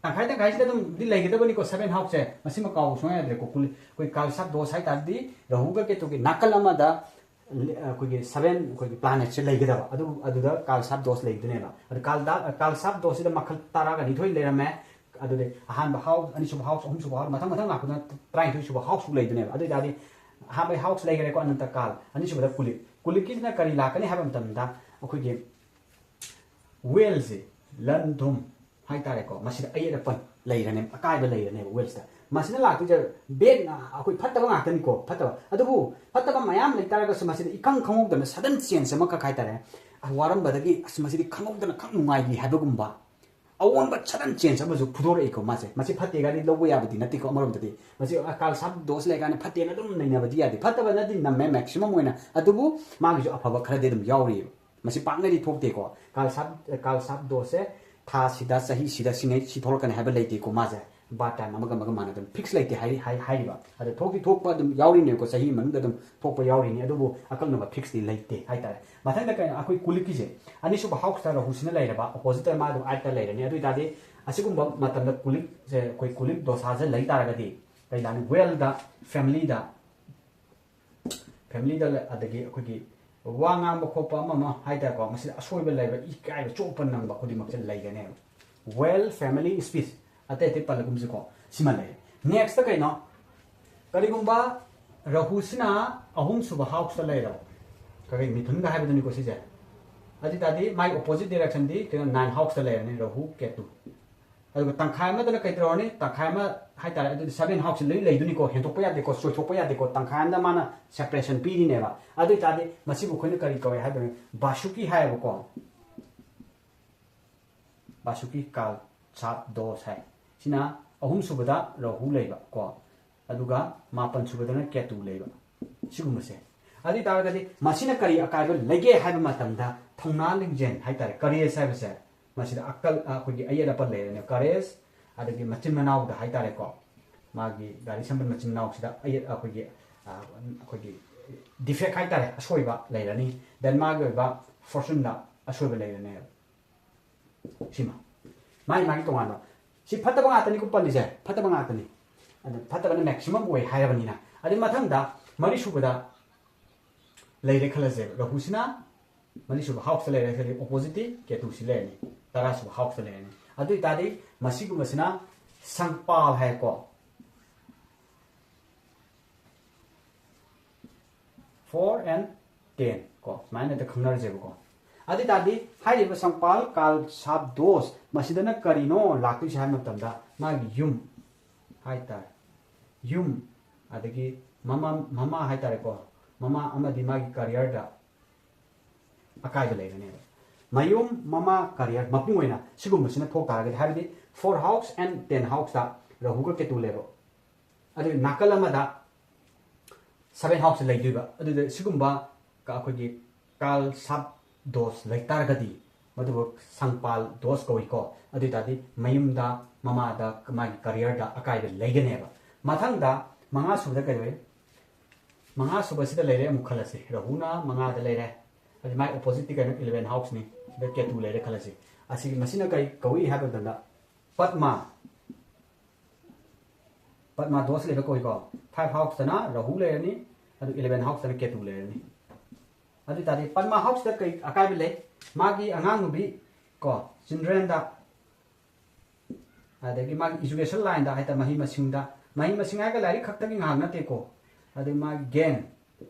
ꯇꯪꯈꯥꯏ ꯇꯪꯈꯥꯏꯁꯤꯗ ꯑꯗꯨꯝꯗꯤ ꯂꯩꯒꯗꯕꯅꯤꯀꯣ seven houseꯁꯦ, ꯃꯁꯤꯃ ꯀꯥꯎꯕ ꯁꯨꯡꯌꯥ ꯌꯥꯗ꯭ꯔꯦꯀꯣ꯫ ꯀꯨꯂꯤ ꯑꯩꯈꯣꯏ ꯀꯥꯜꯁꯥꯞ ꯗꯣꯁ ꯍꯥꯏ ꯇꯥꯔꯗꯤ ꯔꯥꯍꯨꯒ ꯀꯦꯇꯨꯒꯤ ꯅꯥꯀꯜ ꯑꯃꯗ ꯑꯩꯈꯣꯏꯒꯤ seven ꯑꯩꯈꯣꯏꯒꯤ planetꯁꯦ ꯂꯩꯒꯗꯕ꯫ ꯑꯗꯨ ꯑꯗꯨꯗ ꯀꯥꯜꯁꯥꯞ ꯗꯣꯁ ꯂꯩꯗꯣꯏꯅꯦꯕ꯫ ꯑꯗꯨ ꯀꯥꯜꯗꯥ ꯀꯥꯜꯁꯥꯞ ꯗꯣꯁꯁꯤꯗ ꯃꯈꯜ ꯇꯔꯥꯒ ꯅꯤꯊꯣꯏ ꯂꯩꯔꯝꯃꯦ꯫ ꯑꯗꯨꯗꯤ ꯑꯍꯥꯟꯕ house, ꯑꯅꯤꯁꯨꯕ house, ꯑꯍꯨꯝꯁꯨꯕ house, ꯃꯊꯪ ꯃꯊꯪ ꯂꯥꯛꯄꯗꯨꯅ ꯇꯔꯥꯅꯤꯊꯣꯏ ꯁꯨꯕ house ꯂꯩꯗꯣꯏꯅꯦꯕ꯫ ꯑꯗꯨ ꯑꯣꯏꯇꯥꯔꯗꯤ ꯑꯍꯥꯟꯕ house ꯂꯩꯈꯔꯦꯀꯣ, ꯑꯅꯟꯇ ꯀꯥꯜ꯫ ꯑꯅꯤꯁꯨꯕꯗ ꯀꯨꯂꯤꯛ꯫ ꯀꯨꯂꯤꯛꯀꯤꯁꯤꯅ ꯀꯔꯤ ꯂꯥꯛꯀꯅꯤ ꯍꯥꯏꯕ ꯃꯇꯝꯗ ꯑꯩꯈꯣꯏꯒꯤ whaleꯁꯦ, ꯂꯟ ꯊꯨꯝ ꯍꯥꯏꯇꯥꯔꯦꯀꯣ, ꯃꯁꯤꯗ ꯑꯌꯦꯠ ꯑꯄꯟ ꯂꯩꯔꯅꯦꯕ, ꯑꯀꯥꯏꯕ ꯂꯩꯔꯅꯦꯕ whalesꯇ꯫ ꯃꯁꯤꯅ ꯂꯥꯛꯇꯣꯏꯁꯦ bad, ꯑꯩꯈꯣꯏ ꯐꯠꯇꯕ ꯉꯥꯛꯇꯅꯤꯀꯣ, ꯐꯠꯇꯕ꯫ ꯑꯗꯨꯕꯨ ꯐꯠꯇꯕ ꯃꯌꯥꯝ ꯂꯩꯇꯥꯔꯒꯁꯨ ꯃꯁꯤꯗ ꯏꯈꯪ ꯈꯪꯍꯧꯗꯅ sudden change ꯑꯃꯈꯛ ꯍꯥꯏꯇꯥꯔꯦ, ꯋꯥꯔꯝꯕꯗꯒꯤ ꯑꯁ ꯃꯁꯤꯗꯤ ꯈꯪꯍꯧꯗꯅ ꯈꯪ ꯅꯨꯡꯉꯥꯏꯈꯤ ꯍꯥꯏꯕꯒꯨꯝꯕ ꯑꯑꯣꯟꯕ sudden change ꯑꯃꯁꯨ ꯐꯨꯗꯣꯔꯛꯏꯀꯣ ꯃꯥꯁꯦ꯫ ꯃꯁꯤ ꯐꯠꯇꯦ ꯀꯥꯏꯗꯤ ꯂꯧꯕ ꯌꯥꯕꯗꯤ ꯅꯠꯇꯦꯀꯣ ꯑꯃꯔꯣꯝꯗꯗꯤ꯫ ꯃꯁꯤ ꯀꯥꯜꯁꯥꯞ ꯗꯣꯁ ꯂꯩ ꯀꯥꯏꯅ ꯐꯠꯇꯦꯅ ꯑꯗꯨꯝ ꯅꯩꯅꯕꯗꯤ ꯌꯥꯗꯦ꯫ ꯐꯠꯇꯕꯅꯗꯤ ꯅꯝꯃꯦ maximum ꯑꯣꯏꯅ, ꯑꯗꯨꯕꯨ ꯃꯥꯒꯤꯁꯨ ꯑꯐꯕ ꯈꯔꯗꯤ ꯑꯗꯨꯝ ꯌꯥꯎꯔꯤꯑꯕ꯫ ꯃꯁꯤ ꯄꯥꯛꯅꯗꯤ ꯊꯣꯛꯇꯦꯀꯣ꯫ ꯀꯥꯜꯁꯥꯞ ꯀꯥꯜꯁꯥꯞ ꯗꯣꯁꯁꯦ ꯊꯥꯁꯤꯗ, ꯆꯍꯤꯁꯤꯗ ꯁꯤꯉꯩ ꯁꯤ ꯊꯣꯛꯂꯛꯀꯅꯤ ꯍꯥꯏꯕ ꯂꯩꯇꯦꯀꯣ ꯃꯥꯁꯦ꯫ Birth time ꯑꯃꯒ ꯑꯃꯒ ꯃꯥꯟꯅꯗꯅ fix ꯂꯩꯇꯦ ꯍꯥꯏꯔꯤ-, ꯍꯥꯏ-, ꯍꯥꯏꯔꯤꯕ꯫ ꯑꯗꯣ ꯊꯣꯛꯇꯤ ꯊꯣꯛꯄ ꯑꯗꯨꯝ ꯌꯥꯎꯔꯤꯅꯦꯀꯣ, ꯆꯍꯤ ꯃꯅꯨꯡꯗ ꯑꯗꯨꯝ ꯊꯣꯛꯄ ꯌꯥꯎꯔꯤꯅꯤ, ꯑꯗꯨꯕꯨ ꯑꯀꯛꯅꯕ fixꯇꯤ ꯂꯩꯇꯦ ꯍꯥꯏꯇꯥꯔꯦ꯫ ꯃꯊꯪꯗ ꯀꯩꯅꯣ, ꯑꯩꯈꯣꯏ ꯀꯨꯂꯤꯛꯀꯤꯁꯦ ꯑꯅꯤꯁꯨꯕ houseꯇ ꯔꯥꯍꯨꯁꯤꯅ ꯂꯩꯔꯕ, oppositeꯇ ꯃꯥ ꯑꯗꯨꯝ eightꯇ ꯂꯩꯔꯅꯤ꯫ ꯑꯗꯨ ꯑꯣꯏꯇꯥꯔꯗꯤ ꯑꯁꯤꯒꯨꯝꯕ ꯃꯇꯝꯗ ꯀꯨꯂꯤꯛꯁꯦ, ꯑꯩꯈꯣꯏ ꯀꯨꯂꯤꯛ ꯗꯣꯁꯥꯁꯦ ꯂꯩ ꯇꯥꯔꯒꯗꯤ ꯀꯩ ꯂꯥꯛꯅꯤ? Whaleꯗ, familyꯗ, familyꯗ ꯂꯩ-, ꯑꯗꯒꯤ ꯑꯩꯈꯣꯏꯒꯤ ꯋꯥ ꯉꯥꯡꯕ ꯈꯣꯠꯄ ꯑꯃ ꯑꯃ ꯍꯥꯏꯇꯥꯔꯦꯀꯣ, ꯃꯁꯤꯗ ꯑꯁꯣꯏꯕ ꯂꯩꯕ, ꯏꯀꯥꯏꯕ, ꯆꯣꯞꯄ ꯅꯪꯕ ꯈꯨꯗꯤꯡꯃꯛꯁꯦ ꯂꯩꯒꯅꯦꯕ꯫ Whale, family, speech, ꯑꯇꯩ ꯑꯇꯩ ꯄꯜꯂꯒꯨꯝꯁꯤꯀꯣ, ꯁꯤꯃ ꯂꯩꯔꯦ꯫ Nextꯇ ꯀꯩꯅꯣ? ꯀꯔꯤꯒꯨꯝꯕ ꯔꯥꯍꯨꯁꯤꯅ ꯑꯍꯨꯝꯁꯨꯕ houseꯇ ꯂꯩꯔꯕ, ꯀꯔꯤ, ꯃꯤꯊꯨꯟꯒ ꯍꯥꯏꯕꯗꯨꯅꯤꯀꯣ ꯁꯤꯁꯦ꯫ ꯑꯗꯨ ꯑꯣꯏꯇꯥꯔꯗꯤ ꯃꯥꯒꯤ opposite directionꯗꯤ ꯀꯩꯅꯣ, nine houseꯇ ꯂꯩꯔꯅꯤ, ꯔꯥꯍꯨ, ꯀꯦꯇꯨ꯫ ꯑꯗꯨꯒ ꯇꯪꯈꯥꯏ ꯑꯃꯗꯅ ꯀꯩ ꯇꯧꯔꯅꯤ? ꯇꯪꯈꯥꯏ ꯑꯃ ꯍꯥꯏꯇꯥꯔꯦ, ꯑꯗꯨꯗꯤ seven houseꯁꯦ ꯂꯣꯏ ꯂꯩꯗꯣꯏꯅꯤꯀꯣ, ꯍꯦꯟꯗꯣꯛꯄ ꯌꯥꯗꯦꯀꯣ, ꯆꯣꯏꯊꯣꯛꯄ ꯌꯥꯗꯦꯀꯣ, ꯇꯪꯈꯥꯏ ꯑꯃꯗ ꯃꯥꯅ separation ꯄꯤꯔꯤꯅꯦꯕ꯫ ꯑꯗꯨ ꯑꯣꯏꯇꯥꯔꯗꯤ ꯃꯁꯤꯕꯨ ꯑꯩꯈꯣꯏꯅ ꯀꯔꯤ ꯀꯧꯋꯦ ꯍꯥꯏꯕ? ꯕꯥꯁꯨꯀꯤ ꯍꯥꯏꯌꯦꯕꯀꯣ꯫ ꯕꯥꯁꯨꯀꯤ ꯀꯥꯜꯁꯥꯞ ꯗꯣꯁ ꯍꯥꯏ꯫ ꯁꯤꯅ ꯑꯍꯨꯝꯁꯨꯕꯗ ꯔꯥꯍꯨ ꯂꯩꯕ ꯀꯣ, ꯑꯗꯨꯒ ꯃꯥꯄꯟ ꯁꯨꯕꯗꯅ ꯀꯦꯇꯨ ꯂꯩꯕ꯫ ꯁꯤꯒꯨꯝꯕꯁꯦ꯫ ꯑꯗꯨ ꯑꯣꯏ ꯇꯥꯔꯒꯗꯤ ꯃꯁꯤꯅ ꯀꯔꯤ ꯑꯀꯥꯏꯕ ꯂꯩꯒꯦ ꯍꯥꯏꯕ ꯃꯇꯝꯗ, ꯊꯧꯅꯥ ꯂꯤꯡꯖꯦꯜ ꯍꯥꯏꯇꯥꯔꯦ, courage ꯍꯥꯏꯕꯁꯦ, ꯃꯁꯤꯗ ꯑꯀꯜ, ꯑꯩꯈꯣꯏꯒꯤ ꯑꯌꯦꯠ ꯑꯄꯟ ꯂꯩꯔꯦꯅꯦ, courage, ꯑꯗꯒꯤ ꯃꯆꯤꯟ ꯃꯅꯥꯎꯗ ꯍꯥꯏꯇꯥꯔꯦꯀꯣ, ꯃꯥꯒꯤ ꯒꯥꯔꯤ ꯁꯦꯝꯕ ꯃꯆꯤꯟ ꯃꯅꯥꯎꯁꯤꯗ ꯑꯌꯦꯠ, ꯑꯩꯈꯣꯏꯒꯤ, ꯑ, ꯑꯩꯈꯣꯏꯒꯤ defect ꯍꯥꯏꯇꯥꯔꯦ, ꯑꯁꯣꯏꯕ ꯂꯩꯔꯅꯤ꯫ Then ꯃꯥꯒꯤ ꯑꯣꯏꯕ fortuneꯗ, ꯑꯁꯣꯏꯕ ꯂꯩꯔꯅꯦꯕ꯫ ꯁꯤꯃ ꯃꯥꯒꯤ ꯃꯥꯒꯤ ꯇꯣꯉꯥꯟꯕ, ꯁꯤ ꯐꯠꯇꯕ ꯉꯥꯛꯇꯅꯤꯀꯣ ꯄꯜꯂꯤꯁꯦ, ꯐꯠꯇꯕ ꯉꯥꯛꯇꯅꯤ꯫ ꯑꯗ ꯐꯠꯇꯕꯅ ꯃꯦꯛꯁꯤꯃꯝ ꯑꯣꯏ ꯍꯥꯏꯔꯕꯅꯤꯅ꯫ ꯑꯗꯩ ꯃꯊꯪꯗ ꯃꯔꯤꯁꯨꯕꯗ ꯂꯩꯔꯦ ꯈꯜꯂꯁꯦꯕ, ꯔꯥꯍꯨꯁꯤꯅ ꯃꯔꯤꯁꯨꯕ ꯍꯥꯎꯁꯇ ꯂꯩꯔꯦ ꯈꯜꯂꯤ, ꯑꯣꯄꯣꯖꯤꯠꯇꯤ ꯀꯦꯇꯨꯁꯤ ꯂꯩꯔꯅꯤ, ꯇꯔꯥꯁꯨꯕ ꯍꯥꯎꯁꯇ ꯂꯩꯔꯅꯤ꯫ ꯑꯗꯨ ꯑꯣꯏꯇꯥꯔꯗꯤ ꯃꯁꯤꯒꯨꯝꯕꯁꯤꯅ ꯁꯪꯄꯥꯜ ꯍꯥꯏꯀꯣ, four and ten ꯀꯣ, ꯁꯨꯃꯥꯏꯅ ꯍꯦꯛꯇ ꯈꯪꯅꯔꯁꯦꯕꯀꯣ꯫ ꯑꯗꯨ ꯑꯣꯏꯇꯥꯔꯗꯤ ꯍꯥꯏꯔꯤꯕ ꯁꯪꯄꯥꯜ ꯀꯥꯜ ꯁꯥꯞ ꯗꯣꯁ ꯃꯁꯤꯗꯅ ꯀꯔꯤꯅꯣ ꯂꯥꯛꯇꯣꯏꯁꯦ ꯍꯥꯏꯕ ꯃꯇꯝꯗ ꯃꯥꯒꯤ ꯌꯨꯝ ꯍꯥꯏꯇꯥꯔꯦ, ꯌꯨꯝ, ꯑꯗꯒꯤ ꯃꯃꯥ, ꯃꯃꯥ ꯍꯥꯏꯇꯥꯔꯦꯀꯣ, ꯃꯃꯥ ꯑꯃꯗꯤ ꯃꯥꯒꯤ ꯀꯔꯤꯌꯔꯗ ꯑꯀꯥꯏꯕ ꯂꯩꯒꯅꯦꯕ꯫ ꯃꯌꯨꯝ, ꯃꯃꯥ, ꯀꯔꯤꯌꯔ, ꯃꯄꯨꯡ ꯑꯣꯏꯅ ꯁꯤꯒꯨꯝꯕꯁꯤꯅ ꯊꯣꯛ ꯇꯥꯔꯒꯗꯤ, ꯍꯥꯏꯕꯗꯤ four house and ten houseꯇ ꯔꯥꯍꯨꯒ ꯀꯦꯇꯨ ꯂꯩꯕ, ꯑꯗꯨꯒ ꯅꯥꯀꯜ ꯑꯃꯗ seven house ꯂꯩꯗꯣꯏꯕ꯫ ꯑꯗꯨꯗ ꯁꯤꯒꯨꯝꯕ ꯀ-, ꯑꯩꯈꯣꯏꯒꯤ ꯀꯥꯜ ꯁꯥꯞ ꯗꯣꯁ ꯂꯩ ꯇꯥꯔꯒꯗꯤ ꯃꯗꯨꯕꯨ ꯁꯪꯄꯥꯜ ꯗꯣꯁ ꯀꯧꯏꯀꯣ꯫ ꯑꯗꯨ ꯑꯣꯏ ꯇꯥꯔꯗꯤ ꯃꯌꯨꯝꯗ, ꯃꯃꯥꯗ, ꯃꯥꯒꯤ ꯀꯔꯤꯌꯔꯗ ꯑꯀꯥꯏꯕ ꯂꯩꯒꯅꯦꯕ꯫ ꯃꯊꯪꯗ ꯃꯉꯥ ꯁꯨꯕꯗ ꯀꯩꯗꯧꯏ? ꯃꯉꯥ ꯁꯨꯕꯁꯤꯗ ꯂꯩꯔꯦ ꯑꯃꯨꯛ ꯈꯜꯂꯁꯤ, ꯔꯥꯍꯨꯅ ꯃꯉꯥꯗ ꯂꯩꯔꯦ, ꯑꯗꯨ ꯃꯥꯏ ꯑꯣꯄꯣꯖꯤꯠꯇꯤ ꯀꯩꯅꯣ? Eleven houseꯅꯤ꯫ ꯁꯤꯗ ꯀꯦꯇꯨ ꯂꯩꯔꯦ ꯈꯜꯂꯁꯤ꯫ ꯑꯁꯤꯒꯤ, ꯃꯁꯤꯅ ꯀꯔꯤ ꯀꯧꯏ ꯍꯥꯏꯕ ꯃꯇꯝꯗ ꯄꯗꯃ, ꯄꯗꯃ ꯗꯣꯁ ꯂꯩꯕ ꯀꯧꯏꯀꯣ꯫ Five houseꯇꯅ ꯔꯥꯍꯨ ꯂꯩꯔꯅꯤ, ꯑꯗꯨ eleven houseꯇꯅ ꯀꯦꯇꯨ ꯂꯩꯔꯅꯤ꯫ ꯑꯗꯨ ꯑꯣꯏ ꯇꯥꯔꯗꯤ ꯄꯗꯃ houseꯇ ꯀꯩ ꯑꯀꯥꯏꯕ ꯂꯩ? ꯃꯥꯒꯤ ꯑꯉꯥꯡ ꯅꯨꯕꯤ ꯀꯣ, childrenꯗ, ꯑꯗꯒꯤ ꯃꯥꯒꯤ education lineꯗ ꯍꯥꯏꯇꯥꯔꯦ, ꯃꯍꯩ ꯃꯁꯤꯡꯗ, ꯃꯍꯩ ꯃꯁꯤꯡ ꯍꯥꯏꯔꯒ ꯂꯥꯏꯔꯤꯛ ꯈꯛꯇꯒꯤ ꯉꯥꯏꯍꯥꯛ ꯅꯠꯇꯦꯀꯣ, ꯑꯗꯩ ꯃꯥꯒꯤ ꯒꯦꯟ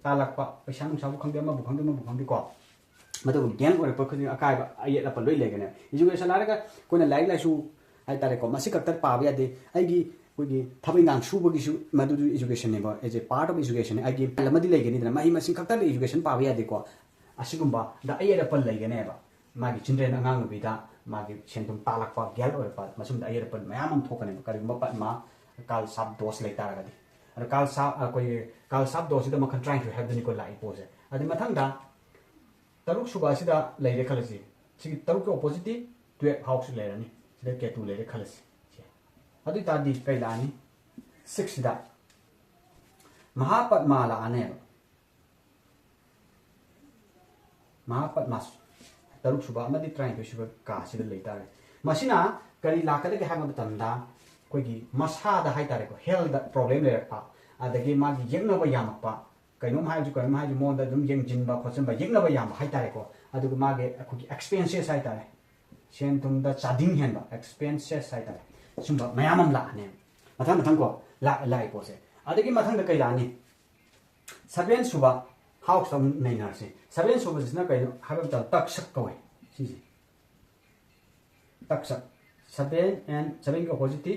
ꯇꯥꯜꯂꯛꯄ, ꯄꯩꯁꯥ ꯅꯨꯡꯁꯥꯕꯨ ꯈꯪꯗꯦ, ꯑꯃꯕꯨ ꯈꯪꯗꯦ, ꯑꯃꯕꯨ ꯈꯪꯗꯦꯀꯣ, ꯃꯗꯨꯕꯨ ꯒꯦꯟ ꯑꯣꯏꯔꯛꯄ ꯈꯨꯗꯤꯡ ꯑꯀꯥꯏꯕ, ꯑꯌꯦꯠ ꯑꯄꯟ ꯂꯣꯏ ꯂꯩꯒꯅꯦꯕ꯫ Education ꯍꯥꯏꯔꯒ ꯑꯩꯈꯣꯏꯅ ꯂꯥꯏꯔꯤꯛ ꯂꯥꯏꯁꯨ ꯍꯥꯏꯇꯥꯔꯦꯀꯣ, ꯃꯁꯤ ꯈꯛꯇ ꯄꯥꯕ ꯌꯥꯗꯦ꯫ ꯑꯩꯒꯤ, ꯑꯩꯈꯣꯏꯒꯤ ꯊꯕꯛ ꯏꯟꯈꯥꯡ ꯁꯨꯕꯒꯤꯁꯨ ꯃꯗꯨꯗꯨ educationꯅꯦꯕ, as a part of educationꯅꯦ꯫ ꯑꯩꯒꯤ ꯐꯥꯏꯜ ꯑꯃꯗꯤ ꯂꯩꯒꯅꯤꯗꯅ, ꯃꯍꯩ ꯃꯁꯤꯡ ꯈꯛꯇꯗ education ꯄꯥꯕ ꯌꯥꯗꯦꯀꯣ꯫ ꯑꯁꯤꯒꯨꯝꯕꯗ ꯑꯌꯦꯠ ꯑꯄꯟ ꯂꯩꯒꯅꯦꯕ꯫ ꯃꯥꯒꯤ children, ꯑꯉꯥꯡ ꯅꯨꯕꯤꯗ ꯃꯥꯒꯤ ꯁꯦꯟ ꯊꯨꯝ ꯇꯥꯜꯂꯛꯄ, ꯒꯦꯜ ꯑꯣꯏꯔꯛꯄ, ꯃꯁꯤꯒꯨꯝꯕꯗ ꯑꯌꯦꯠ ꯑꯄꯟ ꯃꯌꯥꯝ ꯑꯃ ꯊꯣꯛꯀꯅꯦꯕ, ꯀꯔꯤꯒꯨꯝꯕ ꯄꯗꯃ ꯀꯥꯜ ꯁꯥꯞ ꯗꯣꯁ ꯂꯩ ꯇꯥꯔꯒꯗꯤ꯫ ꯑꯗꯣ ꯀꯥꯜ ꯁꯥꯞ, ꯑꯩꯈꯣꯏꯒꯤ ꯀꯥꯜ ꯁꯥꯞ ꯗꯣꯁꯁꯤꯗ ꯃꯈꯜ ꯇꯔꯥꯅꯤꯊꯣꯏ ꯍꯥꯏꯕꯗꯨꯅꯤꯀꯣ ꯂꯥꯛꯏ ꯄꯣꯠꯁꯦ꯫ ꯑꯗꯩ ꯃꯊꯪꯗ ꯇꯔꯨꯛ ꯁꯨꯕ ꯑꯁꯤꯗ ꯂꯩꯔꯦ ꯈꯜꯂꯁꯤ꯫ ꯁꯤꯒꯤ ꯇꯔꯨꯛꯀꯤ ꯑꯣꯄꯣꯖꯤꯠꯇꯤ twelve house ꯂꯩꯔꯅꯤ꯫ ꯁꯤꯗ ꯀꯦꯇꯨ ꯂꯩꯔꯦ ꯈꯜꯂꯁꯤ꯫ ꯑꯗꯨ ꯑꯣꯏ ꯇꯥꯔꯗꯤ ꯀꯩ ꯂꯥꯛꯑꯅꯤ? Sixꯁꯤꯗ ꯃꯍꯥꯄꯗꯃ ꯂꯥꯛꯑꯅꯦꯕ꯫ ꯃꯍꯥꯄꯗꯃ꯫ ꯇꯔꯨꯛ ꯁꯨꯕ ꯑꯃꯗꯤ ꯇꯔꯥꯅꯤꯊꯣꯏ ꯁꯨꯕ ꯀꯥꯁꯤꯗ ꯂꯩꯇꯥꯔꯦ꯫ ꯃꯁꯤꯅ ꯀꯔꯤ ꯂꯥꯛꯀꯗꯒꯦ ꯍꯥꯏꯕ ꯃꯇꯝꯗ, ꯑꯩꯈꯣꯏꯒꯤ ꯃꯁꯥꯗ ꯍꯥꯏꯇꯥꯔꯦꯀꯣ, health problem ꯂꯩꯔꯛꯄ, ꯑꯗꯒꯤ ꯃꯥꯒꯤ ꯌꯦꯛꯅꯕ ꯌꯥꯝꯃꯛꯄ, ꯀꯩꯅꯣꯝ ꯍꯥꯏꯔꯁꯨ ꯀꯩꯅꯣꯝ ꯍꯥꯏꯔꯁꯨ ꯃꯉꯣꯟꯗ ꯑꯗꯨꯝ ꯌꯦꯡꯁꯤꯟꯕ ꯈꯣꯠꯆꯤꯟꯕ, ꯌꯦꯛꯅꯕ ꯌꯥꯝꯕ ꯍꯥꯏꯇꯥꯔꯦꯀꯣ꯫ ꯑꯗꯨꯒ ꯃꯥꯒꯤ ꯑꯩꯈꯣꯏꯒꯤ expenses ꯍꯥꯏꯇꯥꯔꯦ, ꯁꯦꯟ ꯊꯨꯝꯗ ꯆꯥꯗꯤꯡ ꯍꯦꯟꯕ, expenses ꯍꯥꯏꯇꯥꯔꯦ, ꯁꯨꯝꯕ ꯃꯌꯥꯝ ꯑꯃ ꯂꯥꯛꯑꯅꯦꯕ꯫ ꯃꯊꯪ ꯃꯊꯪ ꯀꯣ ꯂꯥꯛ-, ꯂꯥꯛꯏ ꯄꯣꯠꯁꯦ꯫ ꯑꯗꯒꯤ ꯃꯊꯪꯗ ꯀꯩ ꯂꯥꯛꯑꯅꯤ? Seven ꯁꯨꯕ house ꯑꯃꯨꯛ ꯅꯩꯅꯔꯁꯤ꯫ Seven ꯁꯨꯕꯁꯤꯅ ꯀꯩꯅꯣ ꯍꯥꯏꯕ ꯃꯇꯝꯗ ꯇꯛꯁꯛ ꯀꯧꯋꯦ꯫ ꯁꯤꯁꯦ ꯇꯛꯁꯛ, seven and seven ꯒꯤ opposite ꯇꯤ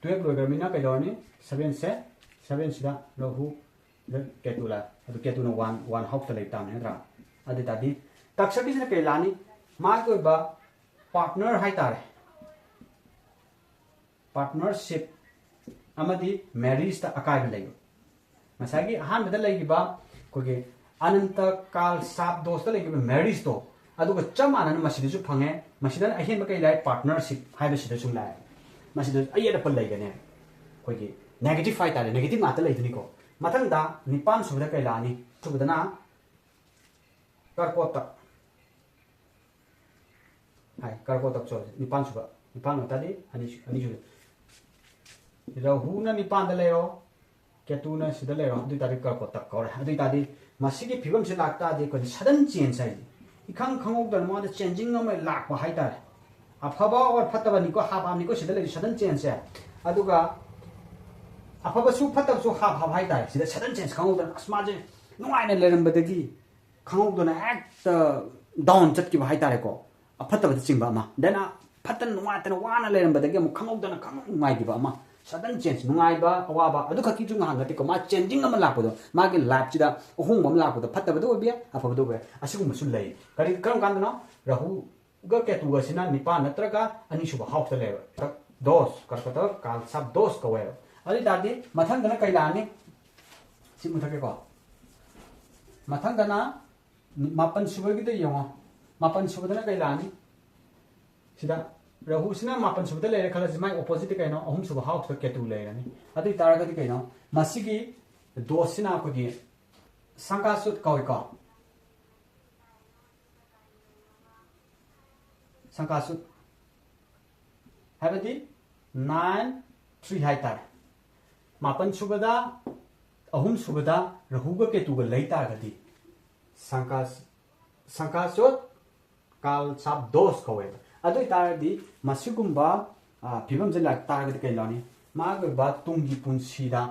twelve ꯂꯣꯏꯈ꯭ꯔꯕꯅꯤꯅ ꯀꯩꯗꯧꯔꯅꯤ? Seven ꯁꯦ, seven ꯁꯤꯗ ꯔꯍꯨ, ꯀꯦꯇꯨ ꯂꯥꯛ꯫ ꯑꯗꯨ ꯀꯦꯇꯨꯅ one, one house ꯇ ꯂꯩꯕ ꯇꯥꯕꯅꯤ ꯅꯠꯇ꯭ꯔꯥ? ꯑꯗꯨ ꯑꯣꯏ ꯇꯥꯔꯗꯤ ꯇꯛꯁꯛꯀꯤꯁꯤꯅ ꯀꯩ ꯂꯥꯛꯑꯅꯤ? ꯃꯥꯒꯤ ꯑꯣꯏꯕ partner ꯍꯥꯏꯇꯥꯔꯦ, partnership ꯑꯃꯗꯤ marriage ꯇ ꯑꯀꯥꯏꯕ ꯂꯩꯕ꯫ ꯉꯁꯥꯏꯒꯤ ꯑꯍꯥꯟꯕꯗ ꯂꯩꯈꯤꯕ ꯑꯩꯈꯣꯏꯒꯤ ꯑꯅꯟꯇ ꯀꯥꯜ ꯁꯥꯞ ꯗꯣꯁꯇ ꯂꯩꯈꯤꯕ marriage ꯇꯣ, ꯑꯗꯨꯒ ꯆꯞ ꯃꯥꯟꯅꯅ ꯃꯁꯤꯗꯁꯨ ꯐꯪꯉꯦ꯫ ꯃꯁꯤꯗꯅ ꯑꯍꯦꯟꯕ ꯀꯩ ꯂꯥꯛꯑꯦ? Partnership ꯍꯥꯏꯕꯁꯤꯗꯁꯨ ꯂꯥꯛꯑꯦ꯫ ꯃꯁꯤꯗ ꯑꯌꯦꯠ ꯑꯄꯟ ꯂꯩꯒꯅꯦ꯫ ꯑꯩꯈꯣꯏꯒꯤ negative ꯍꯥꯏꯇꯥꯔꯦ, negative ꯉꯥꯛꯇ ꯂꯩꯗꯣꯏꯅꯤꯀꯣ꯫ ꯃꯊꯪꯗ ꯅꯤꯄꯥꯟ ꯁꯨꯕꯗ ꯀꯩ ꯂꯥꯛꯑꯅꯤ? ꯁꯨꯕꯗꯅ ꯀꯔꯀꯣꯇꯛ ꯍꯥꯏ, ꯀꯔꯀꯣꯇꯛ, sorry, ꯅꯤꯄꯥꯟ ꯁꯨꯕ, ꯅꯤꯄꯥꯟ ꯑꯣꯏꯇꯥꯔꯗꯤ ꯑꯅꯤ, ꯑꯅꯤ ꯁꯨꯕ꯫ ꯔꯍꯨꯅ ꯅꯤꯄꯥꯟꯗ ꯂꯩꯔꯣ, ꯀꯦꯇꯨꯅ ꯁꯤꯗ ꯂꯩꯔꯣ, ꯑꯗꯨ ꯑꯣꯏꯇꯥꯔꯗꯤ ꯀꯔꯀꯣꯇꯛ ꯀꯧꯔꯦ꯫ ꯑꯗꯨ ꯑꯣꯏꯇꯥꯔꯗꯤ ꯃꯁꯤꯒꯤ ꯐꯤꯕꯝꯁꯤ ꯂꯥꯛꯇꯥꯔꯗꯤ ꯑꯩꯈꯣꯏꯅ sudden change ꯍꯥꯏꯁꯦ, ꯏꯈꯪ ꯈꯪꯍꯧꯗꯅ ꯃꯉꯣꯟꯗ changing ꯑꯃ ꯂꯥꯛꯄ ꯍꯥꯏꯇꯥꯔꯦ꯫ ꯑꯐꯕ or ꯐꯠꯇꯕꯅꯤꯀꯣ, half half ꯅꯤꯀꯣ ꯁꯤꯗ ꯂꯩꯔꯤ sudden change ꯁꯦ꯫ ꯑꯗꯨꯒ ꯑꯐꯕꯁꯨ ꯐꯠꯇꯕꯁꯨ half half ꯍꯥꯏꯇꯥꯔꯦ꯫ ꯁꯤꯗ sudden change ꯈꯪꯍꯧꯗꯅ ꯑꯁ ꯃꯥꯁꯦ ꯅꯨꯡꯉꯥꯏꯅ ꯂꯩꯔꯝꯕꯗꯒꯤ ꯈꯪꯍꯧꯗꯅ ꯍꯦꯛꯇ down ꯆꯠꯈꯤꯕ ꯍꯥꯏꯇꯥꯔꯦꯀꯣ꯫ ꯑꯐꯠꯇꯕꯗ ꯆꯤꯡꯕ ꯑꯃ꯫ Then ꯑ, ꯐꯠꯇꯅ ꯅꯨꯡꯉꯥꯏꯇꯅ ꯋꯥꯅ ꯂꯩꯔꯝꯕꯗꯒꯤ ꯑꯃꯨꯛ ꯈꯪꯍꯧꯗꯅ ꯈꯪꯍꯧ ꯅꯨꯡꯉꯥꯏꯈꯤꯕ ꯑꯃ꯫ Sudden change, ꯅꯨꯡꯉꯥꯏꯕ, ꯑꯋꯥꯕ, ꯑꯗꯨ ꯈꯛꯀꯤꯁꯨ ꯉꯥꯏꯍꯥꯛ ꯅꯠꯇꯦꯀꯣ꯫ ꯃꯥ changing ꯑꯃ ꯂꯥꯛꯄꯗꯣ, ꯃꯥꯒꯤ life ꯁꯤꯗ ꯑꯍꯣꯡꯕ ꯑꯃ ꯂꯥꯛꯄꯗꯣ, ꯐꯠꯇꯕꯗ ꯑꯣꯏꯕ ꯌꯥꯏ, ꯑꯐꯕꯗ ꯑꯣꯏꯕ ꯌꯥꯏ꯫ ꯑꯁꯤꯒꯨꯝꯕꯁꯨ ꯂꯩ꯫ ꯀꯔꯤ, ꯀꯔꯝ ꯀꯥꯟꯗꯅꯣ? ꯔꯍꯨꯒ ꯀꯦꯇꯨꯒꯁꯤꯅ ꯅꯤꯄꯥꯟ ꯅꯠꯇ꯭ꯔꯒ ꯑꯅꯤꯁꯨꯕ house ꯇ ꯂꯩꯕ꯫ ꯗꯣꯁ, ꯀꯔꯀꯇꯛ ꯀꯥꯜ ꯁꯥꯞ ꯗꯣꯁ ꯀꯧꯋꯦꯕ꯫ ꯑꯗꯨ ꯑꯣꯏ ꯇꯥꯔꯗꯤ ꯃꯊꯪꯗꯅ ꯀꯩ ꯂꯥꯛꯑꯅꯤ? ꯁꯤ ꯃꯨꯊꯠꯀꯦꯀꯣ꯫ ꯃꯊꯪꯗꯅ ꯃꯥꯄꯟ ꯁꯨꯕꯒꯤꯗ ꯌꯦꯡꯉꯣ꯫ ꯃꯥꯄꯟ ꯁꯨꯕꯗꯅ ꯀꯩ ꯂꯥꯛꯑꯅꯤ? ꯁꯤꯗ ꯔꯍꯨꯁꯤꯅ ꯃꯥꯄꯟ ꯁꯨꯕꯗ ꯂꯩꯔꯦ ꯈꯜꯂꯁꯤ, ꯃꯥꯏ opposite ꯇ ꯀꯩꯅꯣ? ꯑꯍꯨꯝ ꯁꯨꯕ house ꯇ ꯀꯦꯇꯨ ꯂꯩꯔꯅꯤ꯫ ꯑꯗꯨ ꯑꯣꯏ ꯇꯥꯔꯒꯗꯤ ꯀꯩꯅꯣ? ꯃꯁꯤꯒꯤ ꯗꯣꯁꯁꯤꯅ ꯑꯩꯈꯣꯏꯒꯤ ꯁꯪꯀꯥꯁꯨꯠ ꯀꯧꯏꯀꯣ꯫ ꯁꯪꯀꯥꯁꯨ ꯍꯥꯏꯕꯗꯤ ꯅꯥꯏꯟ ꯊ꯭ꯔꯤ ꯍꯥꯏꯇꯥꯔꯦ꯫ ꯃꯥꯄꯟ ꯁꯨꯕꯗ, ꯑꯍꯨꯝ ꯁꯨꯕꯗ ꯔꯥꯍꯨꯒ ꯀꯦꯇꯨꯒ ꯂꯩ ꯇꯥꯔꯒꯗꯤ ꯁꯪꯀꯥ, ꯁꯪꯀꯥꯆꯣꯠ ꯀꯥꯜ ꯁꯥꯞ ꯗꯣꯁ ꯀꯧꯋꯦꯕ꯫ ꯑꯗꯨ ꯑꯣꯏꯇꯥꯔꯒꯗꯤ ꯃꯁꯤꯒꯨꯝꯕ, ꯑ, ꯐꯤꯕꯝꯁꯦ ꯂꯥꯛ ꯇꯥꯔꯒꯗꯤ ꯀꯩ ꯂꯥꯛꯅꯤ? ꯃꯥꯒꯤ ꯑꯣꯏꯕ ꯇꯨꯡꯒꯤ ꯄꯨꯟꯁꯤꯗ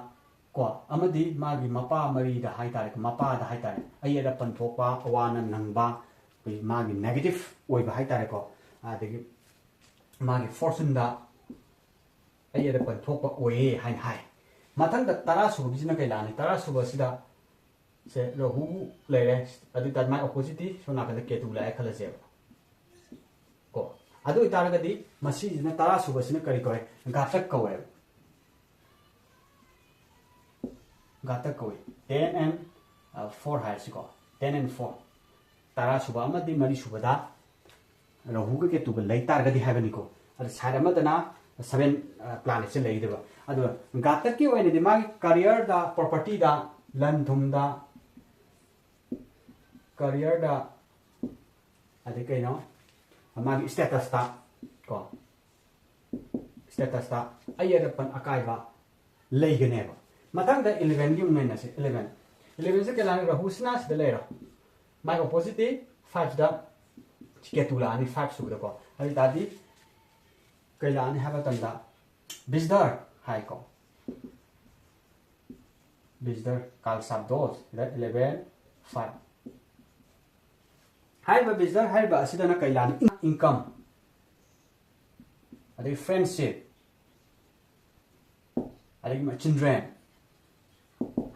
ꯀꯣ, ꯑꯃꯗꯤ ꯃꯥꯒꯤ ꯃꯄꯥ ꯃꯔꯤꯗ ꯍꯥꯏꯇꯥꯔꯦ, ꯃꯄꯥꯗ ꯍꯥꯏꯇꯥꯔꯦ, ꯑꯌꯦꯠ ꯑꯄꯟ ꯊꯣꯛꯄ, ꯑꯋꯥ ꯑꯅꯥ ꯅꯪꯕ, ꯑꯩꯈꯣꯏ ꯃꯥꯒꯤ ꯅꯦꯒꯦꯇꯤꯚ ꯑꯣꯏꯕ ꯍꯥꯏꯇꯥꯔꯦꯀꯣ, ꯑꯗꯒꯤ ꯃꯥꯒꯤ ꯐꯣꯔꯆꯨꯟꯗ ꯑꯌꯦꯠ ꯑꯄꯟ ꯊꯣꯛꯄ ꯑꯣꯏꯌꯦ ꯍꯥꯏꯅ ꯍꯥꯏ꯫ ꯃꯊꯪꯗ ꯇꯔꯥ ꯁꯨꯕꯒꯤꯁꯤꯅ ꯀꯩ ꯂꯥꯛꯑꯅꯤ? ꯇꯔꯥ ꯁꯨꯕꯁꯤꯗ ꯁꯦ ꯔꯥꯍꯨ ꯂꯩꯔꯦ, ꯑꯗꯨ ꯑꯣꯏꯇꯥꯔꯗꯤ ꯃꯥꯏ ꯑꯣꯄꯣꯖꯤꯠꯇꯤ ꯁꯣꯝ ꯅꯥꯀꯟꯗ ꯀꯦꯇꯨ ꯂꯥꯛꯑꯦ ꯈꯜꯂꯁꯦꯕ ꯀꯣ꯫ ꯑꯗꯨ ꯑꯣꯏꯇꯥꯔꯒꯗꯤ ꯃꯁꯤꯁꯤꯅ ꯇꯔꯥ ꯁꯨꯕꯁꯤꯅ ꯀꯔꯤ ꯀꯧꯋꯦ? ꯘꯥꯇꯛ ꯀꯧꯋꯦꯕ꯫ ꯘꯥꯇꯛ ꯀꯧꯋꯦ꯫ Ten and four ꯍꯥꯏꯔꯁꯤꯀꯣ, ten and four, ꯇꯔꯥ ꯁꯨꯕ ꯑꯃꯗꯤ ꯃꯔꯤ ꯁꯨꯕꯗ ꯔꯥꯍꯨꯒ ꯀꯦꯇꯨꯒ ꯂꯩ ꯇꯥꯔꯒꯗꯤ ꯍꯥꯏꯕꯅꯤꯀꯣ꯫ ꯑꯗ ꯁꯥꯏꯠ ꯑꯃꯗꯅ ꯁꯚꯦꯟ ꯄ꯭ꯂꯥꯅꯦꯠꯁꯦ ꯂꯩꯒꯗꯕ꯫ ꯑꯗꯨꯒ ꯘꯥꯇꯛꯀꯤ ꯑꯣꯏꯅꯗꯤ ꯃꯥꯒꯤ ꯀꯔꯤꯌꯔꯗ, ꯄ꯭ꯔꯣꯄꯔꯇꯤꯗ, ꯂꯟ ꯊꯨꯝꯗ, ꯀꯔꯤꯌꯔꯗ, ꯑꯗꯩ ꯀꯩꯅꯣ, ꯃꯥꯒꯤ ꯁ꯭ꯇꯦꯇꯁꯇ ꯀꯣ, ꯁ꯭ꯇꯦꯇꯁꯇ ꯑꯌꯦꯠ ꯑꯄꯟ ꯑꯀꯥꯏꯕ ꯂꯩꯒꯅꯦꯕ꯫ ꯃꯊꯪꯗ ꯏꯂꯚꯦꯟꯒꯤ ꯑꯃꯨꯛ ꯅꯩꯅꯁꯦ꯫ ꯏꯂꯚꯦꯟ, ꯏꯂꯚꯦꯟꯁꯦ ꯀꯩ ꯂꯥꯛꯑꯅꯤ? ꯔꯥꯍꯨꯁꯤꯅ ꯁꯤꯗ ꯂꯩꯔꯣ, ꯃꯥꯏ ꯑꯣꯄꯣꯖꯤꯠꯇꯤ ꯐꯥꯏꯚꯁꯤꯗ ꯀꯦꯇꯨ ꯂꯥꯛꯑꯅꯤ, ꯐꯥꯏꯚ ꯁꯨꯕꯗꯀꯣ꯫ ꯑꯗꯨ ꯑꯣꯏ ꯇꯥꯔꯗꯤ ꯀꯩ ꯂꯥꯛꯑꯅꯤ ꯍꯥꯏꯕ ꯃꯇꯝꯗ ꯕꯤꯖꯗꯔ ꯍꯥꯏꯀꯣ, ꯕꯤꯖꯗꯔ ꯀꯥꯜ ꯁꯥꯞ ꯗꯣꯁ, ꯁꯤꯗ ꯏꯂꯚꯦꯟ ꯐꯥꯏꯚ꯫ ꯍꯥꯏꯔꯤꯕ ꯕꯤꯖꯗꯔ ꯍꯥꯏꯔꯤꯕ ꯑꯁꯤꯗꯅ ꯀꯩ ꯂꯥꯛꯑꯅꯤ? ꯏꯟꯀꯝ, ꯑꯗꯩ ꯐ꯭ꯔꯦꯟꯁꯤꯞ, ꯑꯗꯒꯤ ꯆꯤꯜꯗ꯭ꯔꯦꯟ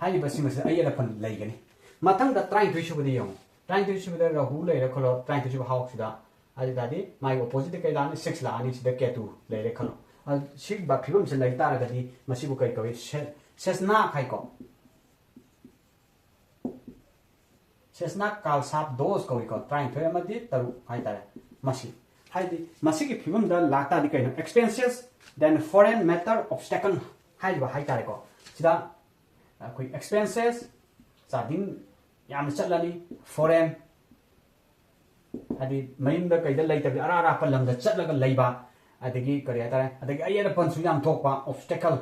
ꯍꯥꯏꯔꯤꯕꯁꯤꯡ ꯑꯁꯤꯗ ꯑꯌꯦꯠ ꯑꯄꯟ ꯂꯩꯒꯅꯤ꯫ ꯃꯊꯪꯗ ꯇꯔꯥꯅꯤꯊꯣꯏ ꯁꯨꯕꯗ ꯌꯦꯡꯉꯨ꯫ ꯇꯔꯥꯅꯤꯊꯣꯏ ꯁꯨꯕꯗ ꯔꯥꯍꯨ ꯂꯩꯔꯦ ꯈꯜꯂꯣ, ꯇꯔꯥꯅꯤꯊꯣꯏ ꯁꯨꯕ ꯍꯥꯎꯁꯁꯤꯗ꯫ ꯑꯗꯨ ꯇꯥꯔꯗꯤ ꯃꯥꯒꯤ ꯑꯣꯄꯣꯖꯤꯠꯇ ꯀꯩ ꯂꯥꯛꯑꯅꯤ? ꯁꯤꯛꯁ ꯂꯥꯛꯑꯅꯤ, ꯁꯤꯗ ꯀꯦꯇꯨ ꯂꯩꯔꯦ ꯈꯜꯂꯣ꯫ ꯑꯗꯨ ꯁꯤꯒꯨꯝꯕ ꯐꯤꯕꯝꯁꯦ ꯂꯩ ꯇꯥꯔꯒꯗꯤ ꯃꯁꯤꯕꯨ ꯀꯔꯤ ꯀꯧꯏ? ꯁꯦ-, ꯁꯦꯁꯅꯥꯛ ꯍꯥꯏꯀꯣ꯫ ꯁꯦꯁꯅꯥꯛ ꯀꯥꯜ ꯁꯥꯞ ꯗꯣꯁ ꯀꯧꯏꯀꯣ, ꯇꯔꯥꯅꯤꯊꯣꯏ ꯑꯃꯗꯤ ꯇꯔꯨꯛ ꯍꯥꯏꯇꯥꯔꯦ꯫ ꯃꯁꯤ ꯍꯥꯏꯗꯤ ꯃꯁꯤꯒꯤ ꯐꯤꯕꯝꯗ ꯂꯥꯛꯇꯥꯔꯗꯤ ꯀꯩꯅꯣ? Expenses, then foreign matter obstacle ꯍꯥꯏꯔꯤꯕ ꯍꯥꯏꯇꯥꯔꯦꯀꯣ꯫ ꯁꯤꯗ ꯑꯩꯈꯣꯏ ꯑꯦꯛꯁꯄꯦꯟꯁꯦꯁ, ꯆꯥꯗꯤꯡ ꯌꯥꯝꯅ ꯆꯠꯂꯅꯤ, ꯐꯣꯔꯦꯟ ꯍꯥꯏꯗꯤ ꯃꯌꯨꯝꯗ ꯀꯩꯗ ꯂꯩꯇꯕꯤ ꯑꯔꯥꯞ ꯑꯔꯥꯞꯄ ꯂꯝꯗ ꯆꯠꯂꯒ ꯂꯩꯕ, ꯑꯗꯒꯤ ꯀꯔꯤ ꯍꯥꯏꯇꯥꯔꯦ, ꯑꯗꯒꯤ ꯑꯌꯦꯠ ꯑꯄꯟꯁꯨ ꯌꯥꯝ ꯊꯣꯛꯄ, obstacle,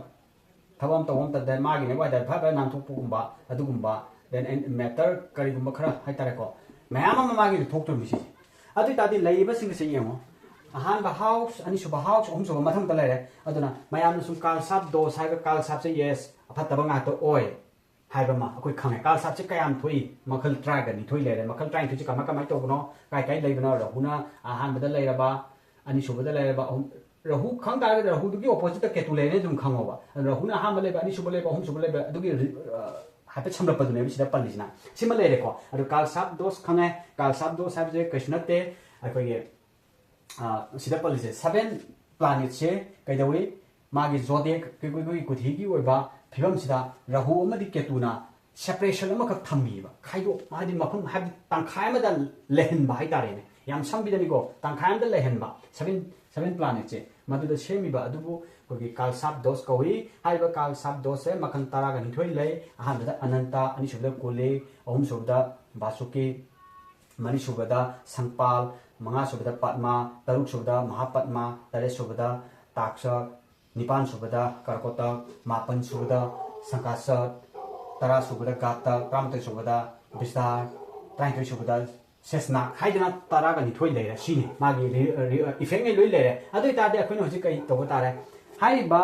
ꯊꯕꯛ ꯑꯃ ꯇꯧꯕ ꯃꯇꯝꯗ ꯃꯥꯒꯤ ꯅꯦꯛꯋꯥꯏꯗ ꯐꯠ ꯐꯠ ꯅꯥꯟꯊꯣꯛꯄꯒꯨꯝꯕ, ꯑꯗꯨꯒꯨꯝꯕ, then matter ꯀꯔꯤꯒꯨꯝꯕ ꯈꯔ ꯍꯥꯏꯇꯥꯔꯦꯀꯣ, ꯃꯌꯥꯝ ꯑꯃ ꯃꯥꯒꯤꯗ ꯊꯣꯛꯇꯣꯔꯤꯕ ꯁꯤꯁꯦ꯫ ꯑꯗꯨ ꯑꯣꯏꯇꯥꯔꯗꯤ ꯂꯩꯔꯤꯕꯁꯤꯡꯁꯦ ꯌꯦꯡꯉꯣ, ꯑꯍꯥꯟꯕ house, ꯑꯅꯤꯁꯨꯕ house, ꯑꯍꯨꯝꯁꯨꯕ ꯃꯊꯪꯗ ꯂꯩꯔꯦ꯫ ꯑꯗꯨꯅ ꯃꯌꯥꯝꯅ ꯁꯨꯝ ꯀꯥꯜꯁꯥꯞ ꯗꯣꯁ ꯍꯥꯏꯕ ꯀꯥꯜꯁꯥꯞꯁꯦ yes ꯑꯐꯠꯇꯕ ꯉꯥꯛꯇ ꯑꯣꯏ ꯍꯥꯏꯕ ꯑꯃ ꯑꯩꯈꯣꯏ ꯈꯪꯉꯦ꯫ ꯀꯥꯜꯁꯥꯞꯁꯦ ꯀꯌꯥꯝ ꯊꯣꯛꯏ? ꯃꯈꯜ ꯇꯔꯥꯒ ꯅꯤꯊꯣꯏ ꯂꯩꯔꯦ꯫ ꯃꯈꯜ ꯇꯔꯥꯅꯤꯊꯣꯏꯁꯦ ꯀꯃꯥꯏ ꯀꯃꯥꯏꯅ ꯇꯧꯕꯅꯣ, ꯀꯥꯏ ꯀꯥꯏ ꯂꯩꯕꯅꯣ? ꯔꯥꯍꯨꯅ ꯑꯍꯥꯟꯕꯗ ꯂꯩꯔꯕ, ꯑꯅꯤꯁꯨꯕꯗ ꯂꯩꯔꯕ, ꯑꯍꯨꯝ, ꯔꯥꯍꯨ ꯈꯪ ꯇꯥꯔꯒꯗꯤ ꯔꯥꯍꯨꯗꯨꯒꯤ oppositeꯇ ꯀꯦꯇꯨ ꯂꯩꯔꯦ ꯑꯗꯨꯝ ꯈꯪꯉꯣꯕ꯫ ꯑꯗꯨ ꯔꯥꯍꯨꯅ ꯑꯍꯥꯟꯕ ꯂꯩꯕ, ꯑꯅꯤꯁꯨꯕ ꯂꯩꯕ, ꯑꯍꯨꯝꯁꯨꯕ ꯂꯩꯕ, ꯑꯗꯨꯒꯤ ꯔꯤ-, ꯑ, ꯍꯥꯏꯐꯦꯠ ꯁꯝꯂꯞꯄꯗꯨꯅꯦꯕ ꯁꯤꯗ ꯄꯜꯂꯤꯁꯤꯅ꯫ ꯁꯤꯃ ꯂꯩꯔꯦꯀꯣ꯫ ꯑꯗꯨ ꯀꯥꯜꯁꯥꯞ ꯗꯣꯁ ꯈꯪꯉꯦ꯫ ꯀꯥꯜꯁꯥꯞ ꯗꯣꯁ ꯍꯥꯏꯕꯁꯦ ꯀꯩꯁꯨ ꯅꯠꯇꯦ, ꯑꯩꯈꯣꯏꯒꯤ ꯑ, ꯁꯤꯗ ꯄꯜꯂꯤꯁꯦ seven planetꯁꯦ ꯀꯩꯗꯧꯏ? ꯃꯥꯒꯤ zodiac, ꯑꯩꯈꯣꯏꯒꯤ ꯀꯨꯊꯤꯒꯤ ꯑꯣꯏꯕ ꯐꯤꯕꯝꯁꯤꯗ ꯔꯥꯍꯨ ꯑꯃꯗꯤ ꯀꯦꯇꯨꯅ separation ꯑꯃꯈꯛ ꯊꯝꯃꯤꯕ, ꯈꯥꯏꯗꯣꯛ, ꯍꯥꯏꯗꯤ ꯃꯐꯝ, ꯍꯥꯏꯗꯤ ꯇꯪꯈꯥꯏ ꯑꯃꯗ ꯂꯩꯍꯟꯕ ꯍꯥꯏꯇꯥꯔꯦꯅꯦ꯫ ꯌꯥꯝ ꯁꯝꯕꯤꯗꯅꯤꯀꯣ, ꯇꯪꯈꯥꯏ ꯑꯃꯗ ꯂꯩꯍꯟꯕ seven, seven planetꯁꯦ ꯃꯗꯨꯗ ꯁꯦꯝꯃꯤꯕ ꯑꯗꯨꯕꯨ ꯑꯩꯈꯣꯏꯒꯤ ꯀꯥꯜꯁꯥꯞ ꯗꯣꯁ ꯀꯧꯏ꯫ ꯍꯥꯏꯔꯤꯕ ꯀꯥꯜꯁꯥꯞ ꯗꯣꯁꯁꯦ ꯃꯈꯜ ꯇꯔꯥꯒ ꯅꯤꯊꯣꯏ ꯂꯩ꯫ ꯑꯍꯥꯟꯕꯗ ꯑꯅꯟꯇ, ꯑꯅꯤꯁꯨꯕꯗ ꯀꯨꯂꯤ, ꯑꯍꯨꯝꯁꯨꯕꯗ ꯕꯥꯁꯨꯀꯤ, ꯃꯔꯤꯁꯨꯕꯗ ꯁꯪꯄꯥꯜ, ꯃꯉꯥꯁꯨꯕꯗ ꯄꯗꯃ, ꯇꯔꯨꯛꯁꯨꯕꯗ ꯃꯍꯥꯄꯗꯃ, ꯇꯔꯦꯠꯁꯨꯕꯗ ꯇꯥꯛꯁ, ꯅꯤꯄꯥꯟꯁꯨꯕꯗ ꯀꯔꯀꯣꯇꯛ, ꯃꯥꯄꯟꯁꯨꯕꯗ ꯁꯪꯀꯥꯁꯠ, ꯇꯔꯥꯁꯨꯕꯗ ꯒꯥꯇꯛ, ꯇꯔꯥꯃꯥꯊꯣꯏꯁꯨꯕꯗ ꯕꯤꯁꯇꯥꯔ, ꯇꯔꯥꯅꯤꯊꯣꯏꯁꯨꯕꯗ ꯁꯦꯁꯅꯥꯛ ꯍꯥꯏꯗꯅ ꯇꯔꯥꯒ ꯅꯤꯊꯣꯏ ꯂꯩꯔꯦ꯫ ꯁꯤꯅꯤ ꯃꯥꯒꯤ ꯔꯤ-, ꯔꯤ-, effectꯉꯩ ꯂꯣꯏ ꯂꯩꯔꯦ꯫ ꯑꯗꯨ ꯑꯣꯏꯇꯥꯔꯗꯤ ꯑꯩꯈꯣꯏꯅ ꯍꯧꯖꯤꯛ ꯀꯔꯤ ꯇꯧꯕ ꯇꯥꯔꯦ? ꯍꯥꯏꯔꯤꯕ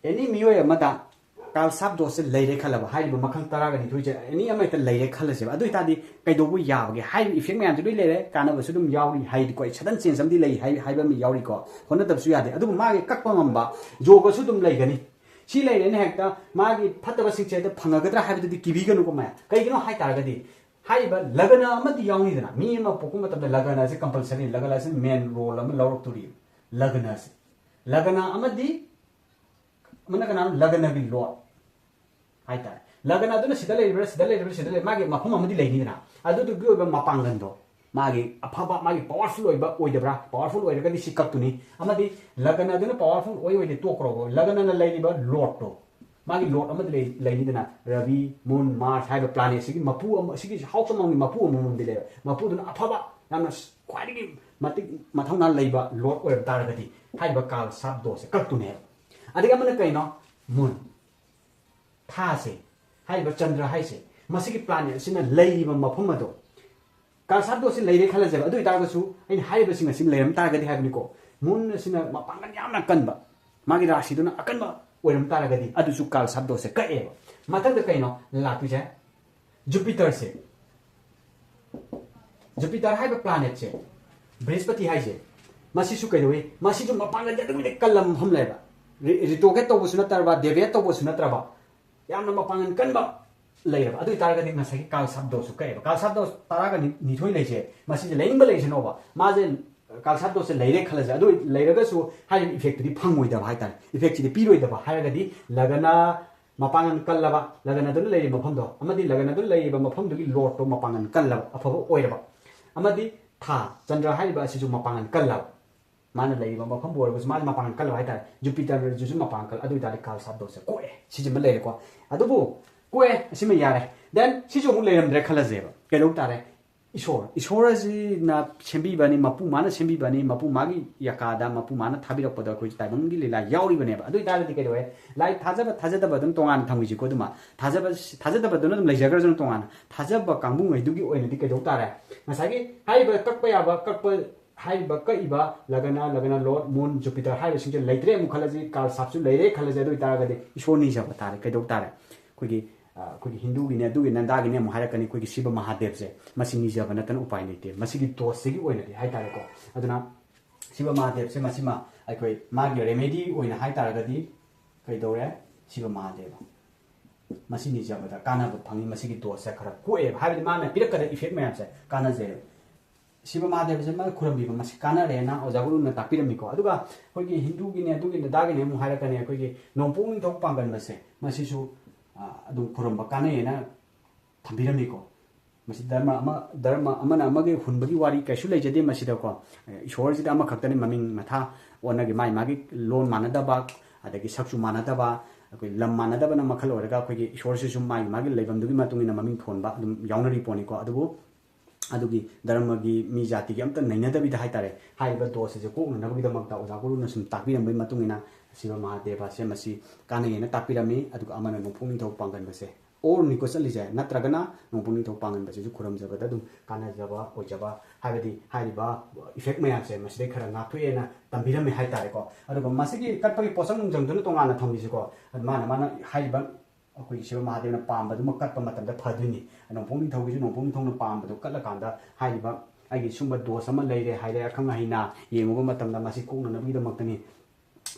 any ꯃꯤꯑꯣꯏ ꯑꯃꯗ ꯀꯥꯜꯁꯥꯞ ꯗꯣꯁꯁꯦ ꯂꯩꯔꯦ ꯈꯜꯂꯕ, ꯍꯥꯏꯔꯤꯕ ꯃꯈꯜ ꯇꯔꯥꯒ ꯅꯤꯊꯣꯏꯁꯦ any ꯑꯃ ꯍꯦꯛꯇ ꯂꯩꯔꯦ ꯈꯜꯂꯁꯦꯕ꯫ ꯑꯗꯨ ꯑꯣꯏꯇꯥꯔꯗꯤ ꯀꯩꯗꯧꯕ ꯌꯥꯕꯒꯦ? ꯍꯥꯏꯔꯤꯕ effect ꯃꯌꯥꯝꯁꯦ ꯂꯣꯏ ꯂꯩꯔꯦ, ꯀꯥꯟꯅꯕꯁꯨ ꯑꯗꯨꯝ ꯌꯥꯎꯔꯤ ꯍꯥꯏꯗꯤꯀꯣ, ꯑꯩ sudden change ꯑꯃꯗꯤ ꯂꯩ ꯍꯥꯏ-, ꯍꯥꯏꯕ ꯑꯃ ꯌꯥꯎꯔꯤꯀꯣ, ꯍꯣꯠꯅꯗꯕꯁꯨ ꯌꯥꯗꯦ꯫ ꯑꯗꯨꯕꯨ ꯃꯥꯒꯤ ꯀꯛꯄ ꯉꯝꯕ ꯌꯣꯒꯁꯨ ꯑꯗꯨꯝ ꯂꯩꯒꯅꯤ꯫ ꯁꯤ ꯂꯩꯔꯦꯅ ꯍꯦꯛꯇ ꯃꯥꯒꯤ ꯐꯠꯇꯕꯁꯤꯡꯁꯦ ꯍꯦꯛꯇ ꯐꯪꯉꯒꯗ꯭ꯔꯥ ꯍꯥꯏꯕꯗꯨꯗꯤ ꯀꯤꯕꯤꯒꯅꯨꯀꯣ ꯃꯌꯥꯝ꯫ ꯀꯩꯒꯤꯅꯣ ꯍꯥꯏ ꯇꯥꯔꯒꯗꯤ ꯍꯥꯏꯔꯤꯕ ꯂꯒꯅ ꯑꯃꯗꯤ ꯌꯥꯎꯅꯤꯗꯅ, ꯃꯤ ꯑꯃ ꯄꯣꯛꯄ ꯃꯇꯝꯗ ꯂꯒꯅꯁꯦ compulsory, ꯂꯒꯅꯁꯦ main role ꯑꯃ ꯂꯧꯔꯛꯇꯣꯔꯤ꯫ ꯂꯒꯅꯁꯦ, ꯂꯒꯅ ꯑꯃꯗꯤ ꯑꯃꯅ ꯀꯅꯥꯅꯣ? ꯂꯒꯅꯒꯤ lord ꯍꯥꯏꯇꯥꯔꯦ꯫ ꯂꯒꯅ ꯑꯗꯨꯅ ꯁꯤꯗ ꯂꯩꯔꯤꯕ꯭ꯔꯥ, ꯁꯤꯗ ꯂꯩꯔꯤꯕ꯭ꯔꯥ, ꯁꯤꯗ ꯂꯩ-, ꯃꯥꯒꯤ ꯃꯐꯝ ꯑꯃꯗꯤ ꯂꯩꯅꯤꯗꯅ, ꯑꯗꯨꯗꯨꯒꯤ ꯑꯣꯏꯕ ꯃꯄꯥꯡꯒꯜꯗꯣ, ꯃꯥꯒꯤ ꯑꯐꯕ, ꯃꯥꯒꯤ powerful ꯑꯣꯏꯕ ꯑꯣꯏꯗꯕ꯭ꯔꯥ? Powerful ꯑꯣꯏꯔꯒꯗꯤ ꯁꯤ ꯀꯛꯇꯨꯅꯤ, ꯑꯃꯗꯤ ꯂꯒꯅ ꯑꯗꯨꯅ powerful ꯑꯣꯏ ꯑꯣꯏꯗꯦ ꯇꯣꯛꯈ꯭ꯔꯣꯕ, ꯂꯒꯅꯅ ꯂꯩꯔꯤꯕ lordꯇꯣ, ꯃꯥꯒꯤ lord ꯑꯃꯗꯤ ꯂꯩ-, ꯂꯩꯅꯤꯗꯅ, ꯔꯕꯤ, moon, Mars ꯍꯥꯏꯕ planetꯁꯤꯒꯤ ꯃꯄꯨ ꯑꯃ, ꯁꯤꯒꯤ house ꯑꯃꯃꯝꯒꯤ ꯃꯄꯨ ꯑꯃꯃꯝꯗꯤ ꯂꯩꯕ, ꯃꯄꯨꯗꯨꯅ ꯑꯐꯕ ꯌꯥꯝꯅ ꯈ꯭ꯋꯥꯏꯗꯒꯤ ꯃꯇꯤꯛ ꯃꯊꯧꯅꯥ ꯂꯩꯕ ꯂꯣꯔꯗ ꯑꯣꯏꯔꯝ ꯇꯥꯔꯒꯗꯤ ꯍꯥꯏꯔꯤꯕ ꯀꯥꯜ ꯁꯥꯞ ꯗꯣꯁꯁꯦ ꯀꯛꯇꯣꯏꯅꯦꯕ꯫ ꯑꯗꯒꯤ ꯑꯃꯅ ꯀꯩꯅꯣ? ꯃꯨꯟ, ꯊꯥꯁꯦ, ꯍꯥꯏꯔꯤꯕ ꯆꯟꯗ꯭ꯔ ꯍꯥꯏꯁꯦ, ꯃꯁꯤꯒꯤ ꯄ꯭ꯂꯥꯅꯦꯠ ꯑꯁꯤꯅ ꯂꯩꯔꯤꯕ ꯃꯐꯝ ꯑꯗꯣ, ꯀꯥꯜ ꯁꯥꯞ ꯗꯣꯁꯁꯦ ꯂꯩꯔꯦ ꯈꯜꯂꯁꯦꯕ꯫ ꯑꯗꯨ ꯑꯣꯏꯇꯥꯔꯒꯁꯨ ꯑꯩꯅ ꯍꯥꯏꯔꯤꯕꯁꯤꯡ ꯑꯁꯤ ꯂꯩꯔꯝ ꯇꯥꯔꯒꯗꯤ ꯍꯥꯏꯕꯅꯤꯀꯣ, ꯃꯨꯟ ꯑꯁꯤꯅ ꯃꯄꯥꯡꯒꯜ ꯌꯥꯝꯅ ꯀꯟꯕ, ꯃꯥꯒꯤ ꯔꯥꯁꯤꯗꯨꯅ ꯑꯀꯟꯕ ꯑꯣꯏꯔꯝ ꯇꯥꯔꯒꯗꯤ ꯑꯗꯨꯁꯨ ꯀꯥꯜ ꯁꯥꯞ ꯗꯣꯁꯁꯦ ꯀꯛꯑꯦꯕ꯫ ꯃꯊꯪꯗ ꯀꯩꯅꯣ ꯂꯥꯛꯇꯣꯏꯁꯦ? ꯖꯨꯄꯤꯇꯔꯁꯦ, ꯖꯨꯄꯤꯇꯔ ꯍꯥꯏꯕ ꯄ꯭ꯂꯥꯅꯦꯠꯁꯦ, ꯕ꯭ꯔꯤꯍꯁꯄꯇꯤ ꯍꯥꯏꯁꯦ, ꯃꯁꯤꯁꯨ ꯀꯩꯗꯧꯏ? ꯃꯁꯤꯁꯨ ꯃꯄꯥꯡꯒꯜꯁꯦ ꯑꯗꯨꯛꯀꯤ ꯃꯇꯤꯛ ꯀꯜꯂꯝ ꯃꯐꯝ ꯂꯩꯕ꯫ ꯔꯤ-, ꯔꯤꯇ꯭ꯔꯣꯒ꯭ꯔꯦꯗ ꯇꯧꯕꯁꯨ ꯅꯠꯇ꯭ꯔꯕ, ꯗꯦꯚꯤꯌꯦꯠ ꯇꯧꯕꯁꯨ ꯅꯠꯇ꯭ꯔꯕ, ꯌꯥꯝꯅ ꯃꯄꯥꯡꯒꯜ ꯀꯟꯕ ꯂꯩꯔꯕ꯫ ꯑꯗꯨ ꯑꯣꯏꯇꯥꯔꯒꯗꯤ ꯉꯁꯥꯏꯒꯤ ꯀꯥꯜ ꯁꯥꯞ ꯗꯣꯁꯁꯨ ꯀꯛꯑꯦꯕ꯫ ꯀꯥꯜ ꯁꯥꯞ ꯗꯣꯁ ꯇꯔꯥꯒ ꯅꯤꯊꯣꯏ ꯂꯩꯁꯦ, ꯃꯁꯤꯁꯦ ꯂꯩꯅꯤꯡꯕ ꯂꯩꯁꯅꯣꯕ, ꯃꯥꯁꯦ ꯀꯥꯜ ꯁꯥꯞ ꯗꯣꯁꯁꯦ ꯂꯩꯔꯦ ꯈꯜꯂꯁꯦ꯫ ꯑꯗꯨ ꯂꯩꯔꯒꯁꯨ ꯍꯥꯏꯔꯤꯕ ꯏꯐꯦꯛꯇꯨꯗꯤ ꯐꯪꯉꯣꯏꯗꯕ ꯍꯥꯏꯇꯥꯔꯦ, ꯏꯐꯦꯛꯁꯤꯗꯤ ꯄꯤꯔꯣꯏꯗꯕ꯫ ꯍꯥꯏꯔꯒꯗꯤ ꯂꯒꯅ ꯃꯄꯥꯡꯒꯜ ꯀꯜꯂꯕ, ꯂꯒꯅꯗꯨꯅ ꯂꯩꯔꯤꯕ ꯃꯐꯝꯗꯣ, ꯑꯃꯗꯤ ꯂꯒꯅꯗꯨꯅ ꯂꯩꯔꯤꯕ ꯃꯐꯝꯗꯨꯒꯤ ꯂꯣꯔꯗꯇꯣ ꯃꯄꯥꯡꯒꯜ ꯀꯜꯂꯕ, ꯑꯐꯕ ꯑꯣꯏꯔꯕ, ꯑꯃꯗꯤ ꯊꯥ, ꯆꯟꯗ꯭ꯔ ꯍꯥꯏꯔꯤꯕ ꯑꯁꯤꯁꯨ ꯃꯄꯥꯡꯒꯜ ꯀꯜꯂꯕ, ꯃꯥꯅ ꯂꯩꯔꯤꯕ ꯃꯐꯝꯕꯨ ꯑꯣꯏꯔꯒꯁꯨ ꯃꯥꯅ ꯃꯄꯥꯡꯒꯜ ꯀꯜꯂꯕ ꯍꯥꯏꯇꯥꯔꯦ, ꯖꯨꯄꯤꯇꯔꯁꯤꯁꯨ ꯃꯄꯥꯡꯒꯜ ꯀꯜ, ꯑꯗꯨ ꯑꯣꯏꯇꯥꯔꯗꯤ ꯀꯥꯜ ꯁꯥꯞ ꯗꯣꯁꯁꯦ ꯀꯣꯛꯑꯦ, ꯁꯤꯁꯤꯃ ꯂꯩꯔꯦꯀꯣ꯫ ꯑꯗꯨꯕꯨ ꯀꯣꯛꯑꯦ, ꯑꯁꯤꯃ ꯌꯥꯔꯦ꯫ Then ꯁꯤꯁꯨ ꯑꯃꯨꯛ ꯂꯩꯔꯝꯗ꯭ꯔꯦ ꯈꯜꯂꯁꯦꯕ, ꯀꯩꯗꯧ ꯇꯥꯔꯦ? ꯏꯁꯣꯔ, ꯏꯁꯣꯔ ꯑꯁꯤꯅ ꯁꯦꯝꯕꯤꯕꯅꯤ, ꯃꯄꯨ ꯃꯥꯅ ꯁꯦꯝꯕꯤꯕꯅꯤ, ꯃꯄꯨ ꯃꯥꯒꯤ ꯌꯀꯥꯗ, ꯃꯄꯨ ꯃꯥꯅ ꯊꯥꯕꯤꯔꯛꯄꯗ ꯑꯩꯈꯣꯏ ꯇꯥꯏꯕꯪꯒꯤ ꯂꯤꯂꯥ ꯌꯥꯎꯔꯤꯕꯅꯦꯕ꯫ ꯑꯗꯨ ꯑꯣꯏꯇꯥꯔꯒꯗꯤ ꯀꯩꯗꯧꯋꯦ? ꯂꯥꯏ ꯊꯥꯖꯕ ꯊꯥꯖꯗꯕ ꯑꯗꯨꯝ ꯇꯣꯉꯥꯟꯅ ꯊꯝꯈꯤꯁꯤꯀꯣ꯫ ꯑꯗꯨꯃ ꯊꯥꯖꯕ, ꯊꯥꯖꯗꯕꯗꯨꯅ ꯑꯗꯨꯝ ꯂꯩꯖꯈ꯭ꯔꯁꯅꯨ ꯇꯣꯉꯥꯟꯅ꯫ ꯊꯥꯖꯕ ꯀꯥꯡꯕꯨꯉꯩꯗꯨꯒꯤ ꯑꯣꯏꯅꯗꯤ ꯀꯩꯗꯧ ꯇꯥꯔꯦ? ꯉꯁꯥꯏꯒꯤ ꯍꯥꯏꯔꯤꯕ ꯀꯛꯄ ꯌꯥꯕ, ꯀꯛꯄ, ꯍꯥꯏꯔꯤꯕ ꯀꯛꯏꯕ ꯂꯒꯅ, ꯂꯒꯅ ꯂꯣꯔꯗ, ꯃꯨꯟ, ꯖꯨꯄꯤꯇꯔ ꯍꯥꯏꯔꯤꯕꯁꯤꯡꯁꯦ ꯂꯩꯇ꯭ꯔꯦ ꯑꯃꯨꯛ ꯈꯜꯂꯁꯤ, ꯀꯥꯜ ꯁꯥꯞꯁꯨ ꯂꯩꯔꯦ ꯈꯜꯂꯁꯤ, ꯑꯗꯨ ꯑꯣꯏꯇꯥꯔꯒꯗꯤ ꯏꯁꯣꯔ ꯅꯤꯖꯕ ꯇꯥꯔꯦ꯫ ꯀꯩꯗꯧ ꯇꯥꯔꯦ? ꯑꯩꯈꯣꯏꯒꯤ, ꯑ, ꯑꯩꯈꯣꯏꯒꯤ ꯍꯤꯟꯗꯨꯒꯤꯅꯦ, ꯑꯗꯨꯒꯤ ꯅꯟꯗꯥꯒꯤꯅꯦ ꯑꯃꯨꯛ ꯍꯥꯏꯔꯛꯀꯅꯤ, ꯑꯩꯈꯣꯏꯒꯤ ꯁꯤꯕ ꯃꯍꯥꯗꯦꯕꯁꯦ, ꯃꯁꯤ ꯅꯤꯖꯕ ꯅꯠꯇꯅ ꯎꯄꯥꯏ ꯂꯩꯇꯦ, ꯃꯁꯤꯒꯤ ꯗꯣꯁꯁꯤꯒꯤ ꯑꯣꯏꯅꯗꯤ ꯍꯥꯏꯇꯥꯔꯦꯀꯣ꯫ ꯑꯗꯨꯅ ꯁꯤꯕ ꯃꯍꯥꯗꯦꯕꯁꯦ ꯃꯁꯤꯃ ꯑꯩꯈꯣꯏ ꯃꯥꯒꯤ ꯔꯦꯃꯦꯗꯤ ꯑꯣꯏꯅ ꯍꯥꯏꯇꯥꯔꯒꯗꯤ ꯀꯩꯗꯧꯔꯦ? ꯁꯤꯕ ꯃꯍꯥꯗꯦꯕ, ꯃꯁꯤ ꯅꯤꯖꯕꯗ ꯀꯥꯟꯅꯕ ꯐꯪꯉꯤ, ꯃꯁꯤꯒꯤ ꯗꯣꯁꯁꯦ ꯈꯔ ꯀꯣꯛꯑꯦꯕ, ꯍꯥꯏꯕꯗꯤ ꯃꯥꯅ ꯄꯤꯔꯛꯀꯗꯕ ꯏꯐꯦꯛ ꯃꯌꯥꯝꯁꯦ ꯀꯥꯟꯅꯖꯩꯕ꯫ ꯁꯤꯕ ꯃꯍꯥꯗꯦꯕꯁꯦ ꯃꯥ ꯈꯨꯔꯨꯝꯕꯤꯕ ꯃꯁꯤ ꯀꯥꯟꯅꯔꯦꯅ ꯑꯣꯖꯥ ꯒꯨꯔꯨꯅ ꯇꯥꯛꯄꯤꯔꯝꯃꯤꯀꯣ꯫ ꯑꯗꯨꯒ ꯑꯩꯈꯣꯏꯒꯤ ꯍꯤꯟꯗꯨꯒꯤꯅꯦ, ꯑꯗꯨꯒꯤ ꯅꯗꯥꯒꯤꯅꯦ ꯑꯃꯨꯛ ꯍꯥꯏꯔꯛꯀꯅꯤ, ꯑꯩꯈꯣꯏꯒꯤ ꯅꯣꯡꯄꯣꯛ ꯅꯤꯡꯊꯧ ꯄꯥꯡꯒꯟꯕꯁꯦ ꯃꯁꯤꯁꯨ, ꯑ, ꯑꯗꯨꯝ ꯈꯨꯔꯨꯝꯕ ꯀꯥꯟꯅꯩꯌꯦꯅ ꯊꯝꯕꯤꯔꯝꯃꯤꯀꯣ꯫ ꯃꯁꯤ ꯙꯔꯃ ꯑꯃ, ꯙꯔꯃ ꯑꯃꯅ ꯑꯃꯒꯤ ꯍꯨꯟꯕꯒꯤ ꯋꯥꯔꯤ ꯀꯩꯁꯨ ꯂꯩꯖꯗꯦ ꯃꯁꯤꯗꯀꯣ꯫ ꯏꯁꯣꯔꯁꯤꯗ ꯑꯃꯈꯛꯇꯅꯤ, ꯃꯃꯤꯡ ꯃꯊꯥ ꯑꯣꯟꯅꯒꯤ, ꯃꯥꯒꯤ ꯃꯥꯒꯤ ꯂꯣꯟ ꯃꯥꯟꯅꯗꯕ, ꯑꯗꯒꯤ ꯁꯛꯁꯨ ꯃꯥꯟꯅꯗꯕ, ꯑꯩꯈꯣꯏ ꯂꯝ ꯃꯥꯟꯅꯗꯕꯅ ꯃꯈꯜ ꯑꯣꯏꯔꯒ ꯑꯩꯈꯣꯏꯒꯤ ꯏꯁꯣꯔꯁꯤꯁꯨ ꯃꯥꯒꯤ ꯃꯥꯒꯤ ꯂꯩꯐꯝꯗꯨꯒꯤ ꯃꯇꯨꯡ ꯏꯟꯅ ꯃꯃꯤꯡ ꯊꯣꯟꯕ ꯑꯗꯨꯝ ꯌꯥꯎꯅꯔꯤ ꯄꯣꯠꯅꯤꯀꯣ꯫ ꯑꯗꯨꯕꯨ ꯑꯗꯨꯒꯤ ꯙꯔꯃꯒꯤ ꯃꯤ ꯖꯥꯇꯤꯒꯤ ꯑꯝꯇ ꯅꯩꯅꯗꯕꯤꯗ ꯍꯥꯏꯇꯥꯔꯦ, ꯍꯥꯏꯔꯤꯕ ꯗꯣꯁ ꯑꯁꯦ ꯀꯣꯛꯅꯅꯕꯒꯤꯗꯃꯛꯇ ꯑꯣꯖꯥ ꯒꯨꯔꯨꯅ ꯁꯨꯝ ꯇꯥꯛꯄꯤꯔꯝꯕꯒꯤ ꯃꯇꯨꯡ ꯏꯟꯅ ꯁꯤꯕ ꯃꯍꯥꯗꯦꯕꯁꯦ ꯃꯁꯤ ꯀꯥꯟꯅꯩꯌꯦꯅ ꯇꯥꯛꯄꯤꯔꯝꯃꯤ꯫ ꯑꯗꯨꯒ ꯑꯃꯅ ꯅꯣꯡꯄꯣꯛ ꯅꯤꯡꯊꯧ ꯄꯥꯡꯒꯟꯕꯁꯦ ꯑꯣꯔꯅꯤꯀꯣ ꯆꯠꯂꯤꯁꯦ, ꯅꯠꯇ꯭ꯔꯒꯅ ꯅꯣꯡꯄꯣꯛ ꯅꯤꯡꯊꯧ ꯄꯥꯡꯒꯟꯕꯁꯤꯁꯨ ꯈꯨꯔꯨꯝꯖꯕꯗ ꯑꯗꯨꯝ ꯀꯥꯟꯅꯖꯕ ꯑꯣꯏꯖꯕ, ꯍꯥꯏꯕꯗꯤ ꯍꯥꯏꯔꯤꯕ ꯏꯐꯦꯛ ꯃꯌꯥꯝꯁꯦ ꯃꯁꯤꯗꯩ ꯈꯔ ꯉꯥꯛꯊꯣꯛꯑꯦꯅ ꯇꯝꯕꯤꯔꯝꯃꯦ ꯍꯥꯏꯇꯥꯔꯦꯀꯣ꯫ ꯑꯗꯨꯒ ꯃꯁꯤꯒꯤ ꯀꯠꯄꯒꯤ ꯄꯣꯠꯁꯛ ꯅꯨꯡꯖꯪꯗꯨꯅ ꯇꯣꯉꯥꯟꯅ ꯊꯝꯃꯤꯁꯤꯀꯣ, ꯃꯥꯅ ꯃꯥꯅ ꯍꯥꯏꯔꯤꯕ ꯑꯩꯈꯣꯏꯒꯤ ꯁꯤꯕ ꯃꯍꯥꯗꯦꯕꯅ ꯄꯥꯝꯕꯗꯨꯃꯛ ꯀꯠꯄ ꯃꯇꯝꯗ ꯐꯗꯣꯏꯅꯤ꯫ ꯅꯣꯡꯄꯣꯛ ꯅꯤꯡꯊꯧꯒꯤꯁꯨ ꯅꯣꯡꯄꯣꯛ ꯅꯤꯡꯊꯧꯅ ꯄꯥꯝꯕꯗꯨ ꯀꯠꯂꯀꯥꯟꯗ ꯍꯥꯏꯔꯤꯕ ꯑꯩꯒꯤ ꯁꯨꯝꯕ ꯗꯣꯁ ꯑꯃ ꯂꯩꯔꯦ ꯍꯥꯏꯔꯦ, ꯑꯈꯪ ꯑꯍꯩꯅ ꯌꯦꯡꯉꯨꯕ ꯃꯇꯝꯗ ꯃꯁꯤ ꯀꯣꯛꯅꯅꯕꯒꯤꯗꯃꯛꯇꯅꯤ,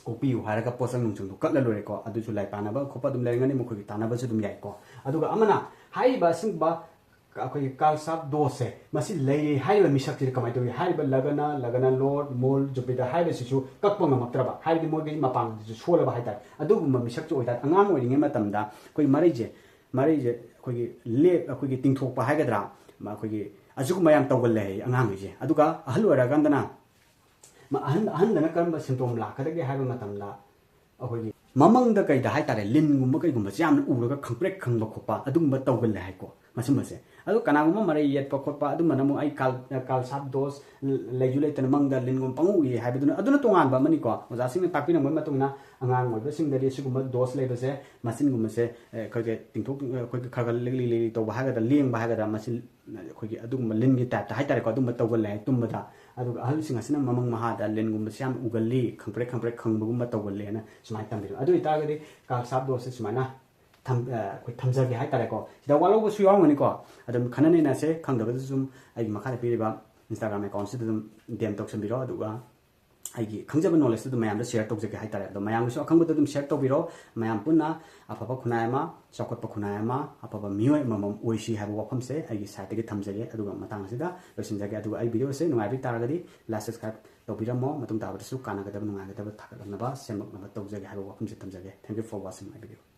ꯀꯣꯛꯄꯤꯌꯨ ꯍꯥꯏꯔꯒ ꯄꯣꯠꯁꯛ ꯅꯨꯡꯁꯪꯗꯣ ꯀꯠꯂ ꯂꯣꯏꯔꯦꯀꯣ꯫ ꯑꯗꯨꯁꯨ ꯂꯥꯏ ꯄꯥꯅꯕ ꯈꯣꯠꯄ ꯑꯗꯨꯝ ꯂꯩꯔꯝꯒꯅꯤ, ꯃꯈꯣꯏꯒꯤ ꯇꯥꯟꯅꯕꯁꯨ ꯑꯗꯨꯝ ꯌꯥꯏꯀꯣ꯫ ꯑꯗꯨꯒ ꯑꯃꯅ ꯍꯥꯏꯔꯤꯕ ꯑꯁꯤꯒꯨꯝꯕ ꯑꯩꯈꯣꯏꯒꯤ ꯀꯥꯜꯁꯥꯞ ꯗꯣꯁꯁꯦ ꯃꯁꯤ ꯂꯩꯔꯦ ꯍꯥꯏꯔꯤꯕ ꯃꯤꯁꯛꯁꯤꯗ ꯀꯃꯥꯏꯅ ꯇꯧꯏ? ꯍꯥꯏꯔꯤꯕ ꯂꯒꯅ, ꯂꯒꯅ ꯂꯣꯔꯗ, ꯃꯨꯜ, ꯖꯨꯄꯤꯇꯔ ꯍꯥꯏꯔꯤꯕꯁꯤꯁꯨ ꯀꯛꯄ ꯉꯝꯃꯛꯇ꯭ꯔꯕ, ꯍꯥꯏꯕꯗꯤ ꯃꯣꯏꯒꯤ ꯃꯄꯥꯡꯒꯜꯁꯤꯁꯨ ꯁꯣꯜꯂꯕ ꯍꯥꯏꯇꯥꯔꯦ꯫ ꯑꯗꯨꯒꯨꯝꯕ ꯃꯤꯁꯛꯁꯨ ꯑꯣꯏꯇꯥꯔꯗꯤ ꯑꯉꯥꯡ ꯑꯣꯏꯔꯤꯉꯩ ꯃꯇꯝꯗ ꯑꯩꯈꯣꯏ ꯃꯔꯩꯁꯦ, ꯃꯔꯩꯁꯦ ꯑꯩꯈꯣꯏꯒꯤ ꯂꯦꯞ, ꯑꯩꯈꯣꯏꯒꯤ ꯇꯤꯡꯊꯣꯛꯄ ꯍꯥꯏꯒꯗ꯭ꯔꯥ, ꯃ-, ꯑꯩꯈꯣꯏꯒꯤ ꯑꯁꯤꯒꯨꯝꯕ ꯌꯥꯝ ꯇꯧꯒꯜꯂꯦ ꯍꯥꯏꯌꯦ ꯑꯉꯥꯡꯈꯩꯁꯦ꯫ ꯑꯗꯨꯒ ꯑꯍꯜ ꯑꯣꯏꯔꯀꯥꯟꯗꯅ ꯃ-, ꯑꯍꯟ, ꯑꯍꯟꯗꯅ ꯀꯔꯝꯕ ꯁꯤꯝꯇꯣꯝ ꯂꯥꯛꯀꯗꯒꯦ ꯍꯥꯏꯕ ꯃꯇꯝꯗ ꯑꯩꯈꯣꯏꯒꯤ ꯃꯃꯪꯗ ꯀꯩꯗ ꯍꯥꯏꯇꯥꯔꯦ, ꯂꯤꯟꯒꯨꯝꯕ ꯀꯩꯒꯨꯝꯕꯁꯦ ꯌꯥꯝꯅ ꯎꯔꯒ ꯈꯪꯄ꯭ꯔꯦꯛ ꯈꯪꯕ ꯈꯣꯠꯄ ꯑꯗꯨꯒꯨꯝꯕ ꯇꯧꯒꯜꯂꯦ ꯍꯥꯏꯀꯣ꯫ ꯃꯁꯨꯝꯕꯁꯦ ꯑꯗꯣ ꯀꯅꯥꯒꯨꯝꯕ ꯃꯔꯩ ꯌꯦꯠꯄ ꯈꯣꯠꯄ ꯑꯗꯨꯝꯕꯅ ꯑꯃꯨꯛ ꯑꯩ ꯀꯥꯜ-, ꯀꯥꯜꯁꯥꯞ ꯗꯣꯁ ꯂꯩꯁꯨ ꯂꯩꯇꯅ ꯃꯪꯗ ꯂꯤꯟꯒꯨꯝꯕ ꯄꯪꯎ ꯎꯏ ꯍꯥꯏꯕꯗꯨꯅ ꯑꯗꯨꯅ ꯇꯣꯉꯥꯟꯕ ꯑꯃꯅꯤꯀꯣ꯫ ꯑꯣꯖꯥꯁꯤꯡꯅ ꯇꯥꯛꯄꯤꯔꯝꯕꯒꯤ ꯃꯇꯨꯡ ꯏꯟꯅ ꯑꯉꯥꯡ ꯑꯣꯏꯕꯁꯤꯡꯗꯗꯤ ꯁꯤꯒꯨꯝꯕ ꯗꯣꯁ ꯂꯩꯕꯁꯦ ꯃꯆꯤꯟꯒꯨꯝꯕꯁꯦ, ꯑꯦ, ꯑꯩꯈꯣꯏꯒꯤ ꯇꯤꯡꯊꯣꯛ-, ꯑꯩꯈꯣꯏꯒꯤ ꯈꯔ ꯈꯔ ꯂꯤꯛꯂꯤ ꯂꯤꯛꯂꯤ ꯇꯧꯕ ꯍꯥꯏꯒꯗ꯭ꯔꯥ, ꯂꯦꯡꯕ ꯍꯥꯏꯒꯗ꯭ꯔꯥ, ꯃꯆꯤꯟ ꯑꯩꯈꯣꯏꯒꯤ ꯑꯗꯨꯒꯨꯝꯕ ꯂꯤꯟꯒꯤ ꯇꯥꯏꯞꯇ ꯍꯥꯏꯇꯥꯔꯦꯀꯣ, ꯑꯗꯨꯝꯕ ꯇꯧꯒꯜꯂꯦ ꯍꯥꯏ ꯇꯨꯝꯕꯗ꯫ ꯑꯗꯨꯒ ꯑꯍꯜꯁꯤꯡ ꯑꯁꯤꯅ ꯃꯃꯪ ꯃꯍꯥꯗ ꯂꯤꯟꯒꯨꯝꯕꯁꯤ ꯌꯥꯝ ꯎꯒꯜꯂꯤ, ꯈꯪꯄ꯭ꯔꯦꯛ ꯈꯪꯄ꯭ꯔꯦꯛ ꯈꯪꯕꯒꯨꯝꯕ ꯇꯧꯒꯜꯂꯦꯅ ꯁꯨꯃꯥꯏꯅ ꯇꯝꯕꯤꯔꯝꯃꯤ꯫ ꯑꯗꯨ ꯑꯣꯏꯇꯥꯔꯒꯗꯤ ꯀꯥꯜꯁꯥꯞ ꯗꯣꯁꯁꯦ ꯁꯨꯃꯥꯏꯅ ꯊꯝ-, ꯑ, ꯑꯩꯈꯣꯏ ꯊꯝꯖꯒꯦ ꯍꯥꯏꯇꯥꯔꯦꯀꯣ꯫ ꯁꯤꯗ ꯋꯥꯠꯍꯧꯕꯁꯨ ꯌꯥꯎꯔꯝꯒꯅꯤꯀꯣ꯫ ꯑꯗꯨꯝ ꯈꯟꯅ ꯅꯩꯅꯁꯦ, ꯈꯪꯗꯕꯗꯁꯨ ꯁꯨꯝ ꯑꯩꯒꯤ ꯃꯈꯥꯗ ꯄꯤꯔꯤꯕ Instagram account ꯁꯤꯗ ꯑꯗꯨꯝ D M ꯇꯧꯁꯟꯕꯤꯔꯣ꯫ ꯑꯗꯨꯒ ꯑꯩꯒꯤ ꯈꯪꯖꯕ knowledge ꯇꯨ ꯑꯗꯨꯝ ꯃꯌꯥꯝꯗ share ꯇꯧꯖꯒꯦ ꯍꯥꯏꯇꯥꯔꯦ꯫ ꯑꯗꯣ ꯃꯌꯥꯝꯒꯤꯁꯨ ꯑꯈꯪꯕꯗꯣ ꯑꯗꯨꯝ share ꯇꯧꯕꯤꯔꯣ꯫ ꯃꯌꯥꯝ ꯄꯨꯟꯅ ꯑꯐꯕ ꯈꯨꯟꯅꯥꯏ ꯑꯃ, ꯆꯥꯎꯈꯠꯄ ꯈꯨꯟꯅꯥꯏ ꯑꯃ, ꯑꯐꯕ ꯃꯤꯑꯣꯏ ꯑꯃꯃꯝ ꯑꯣꯏꯁꯤ ꯍꯥꯏꯕ ꯋꯥꯐꯝꯁꯦ ꯑꯩꯒꯤ side ꯇꯒꯤ ꯊꯝꯖꯒꯦ꯫ ꯑꯗꯨꯒ ꯃꯇꯥꯡ ꯑꯁꯤꯗ ꯂꯣꯏꯁꯤꯟꯖꯒꯦ꯫ ꯑꯗꯨꯒ ꯑꯩ video ꯁꯦ ꯅꯨꯡꯉꯥꯏꯕꯤ ꯇꯥꯔꯒꯗꯤ like, subscribe ꯇꯧꯕꯤꯔꯝꯃꯣ꯫ ꯃꯇꯨꯡ ꯇꯥꯕꯗꯁꯨ ꯀꯥꯟꯅꯒꯗꯕ, ꯅꯨꯡꯉꯥꯏꯒꯗꯕ ꯊꯥꯒꯠꯂꯛꯅꯕ, ꯁꯦꯝꯂꯛꯅꯕ ꯇꯧꯖꯒꯦ ꯍꯥꯏꯕ ꯋꯥꯐꯝꯁꯦ ꯊꯝꯖꯒꯦ꯫ Thank you for watching my video꯫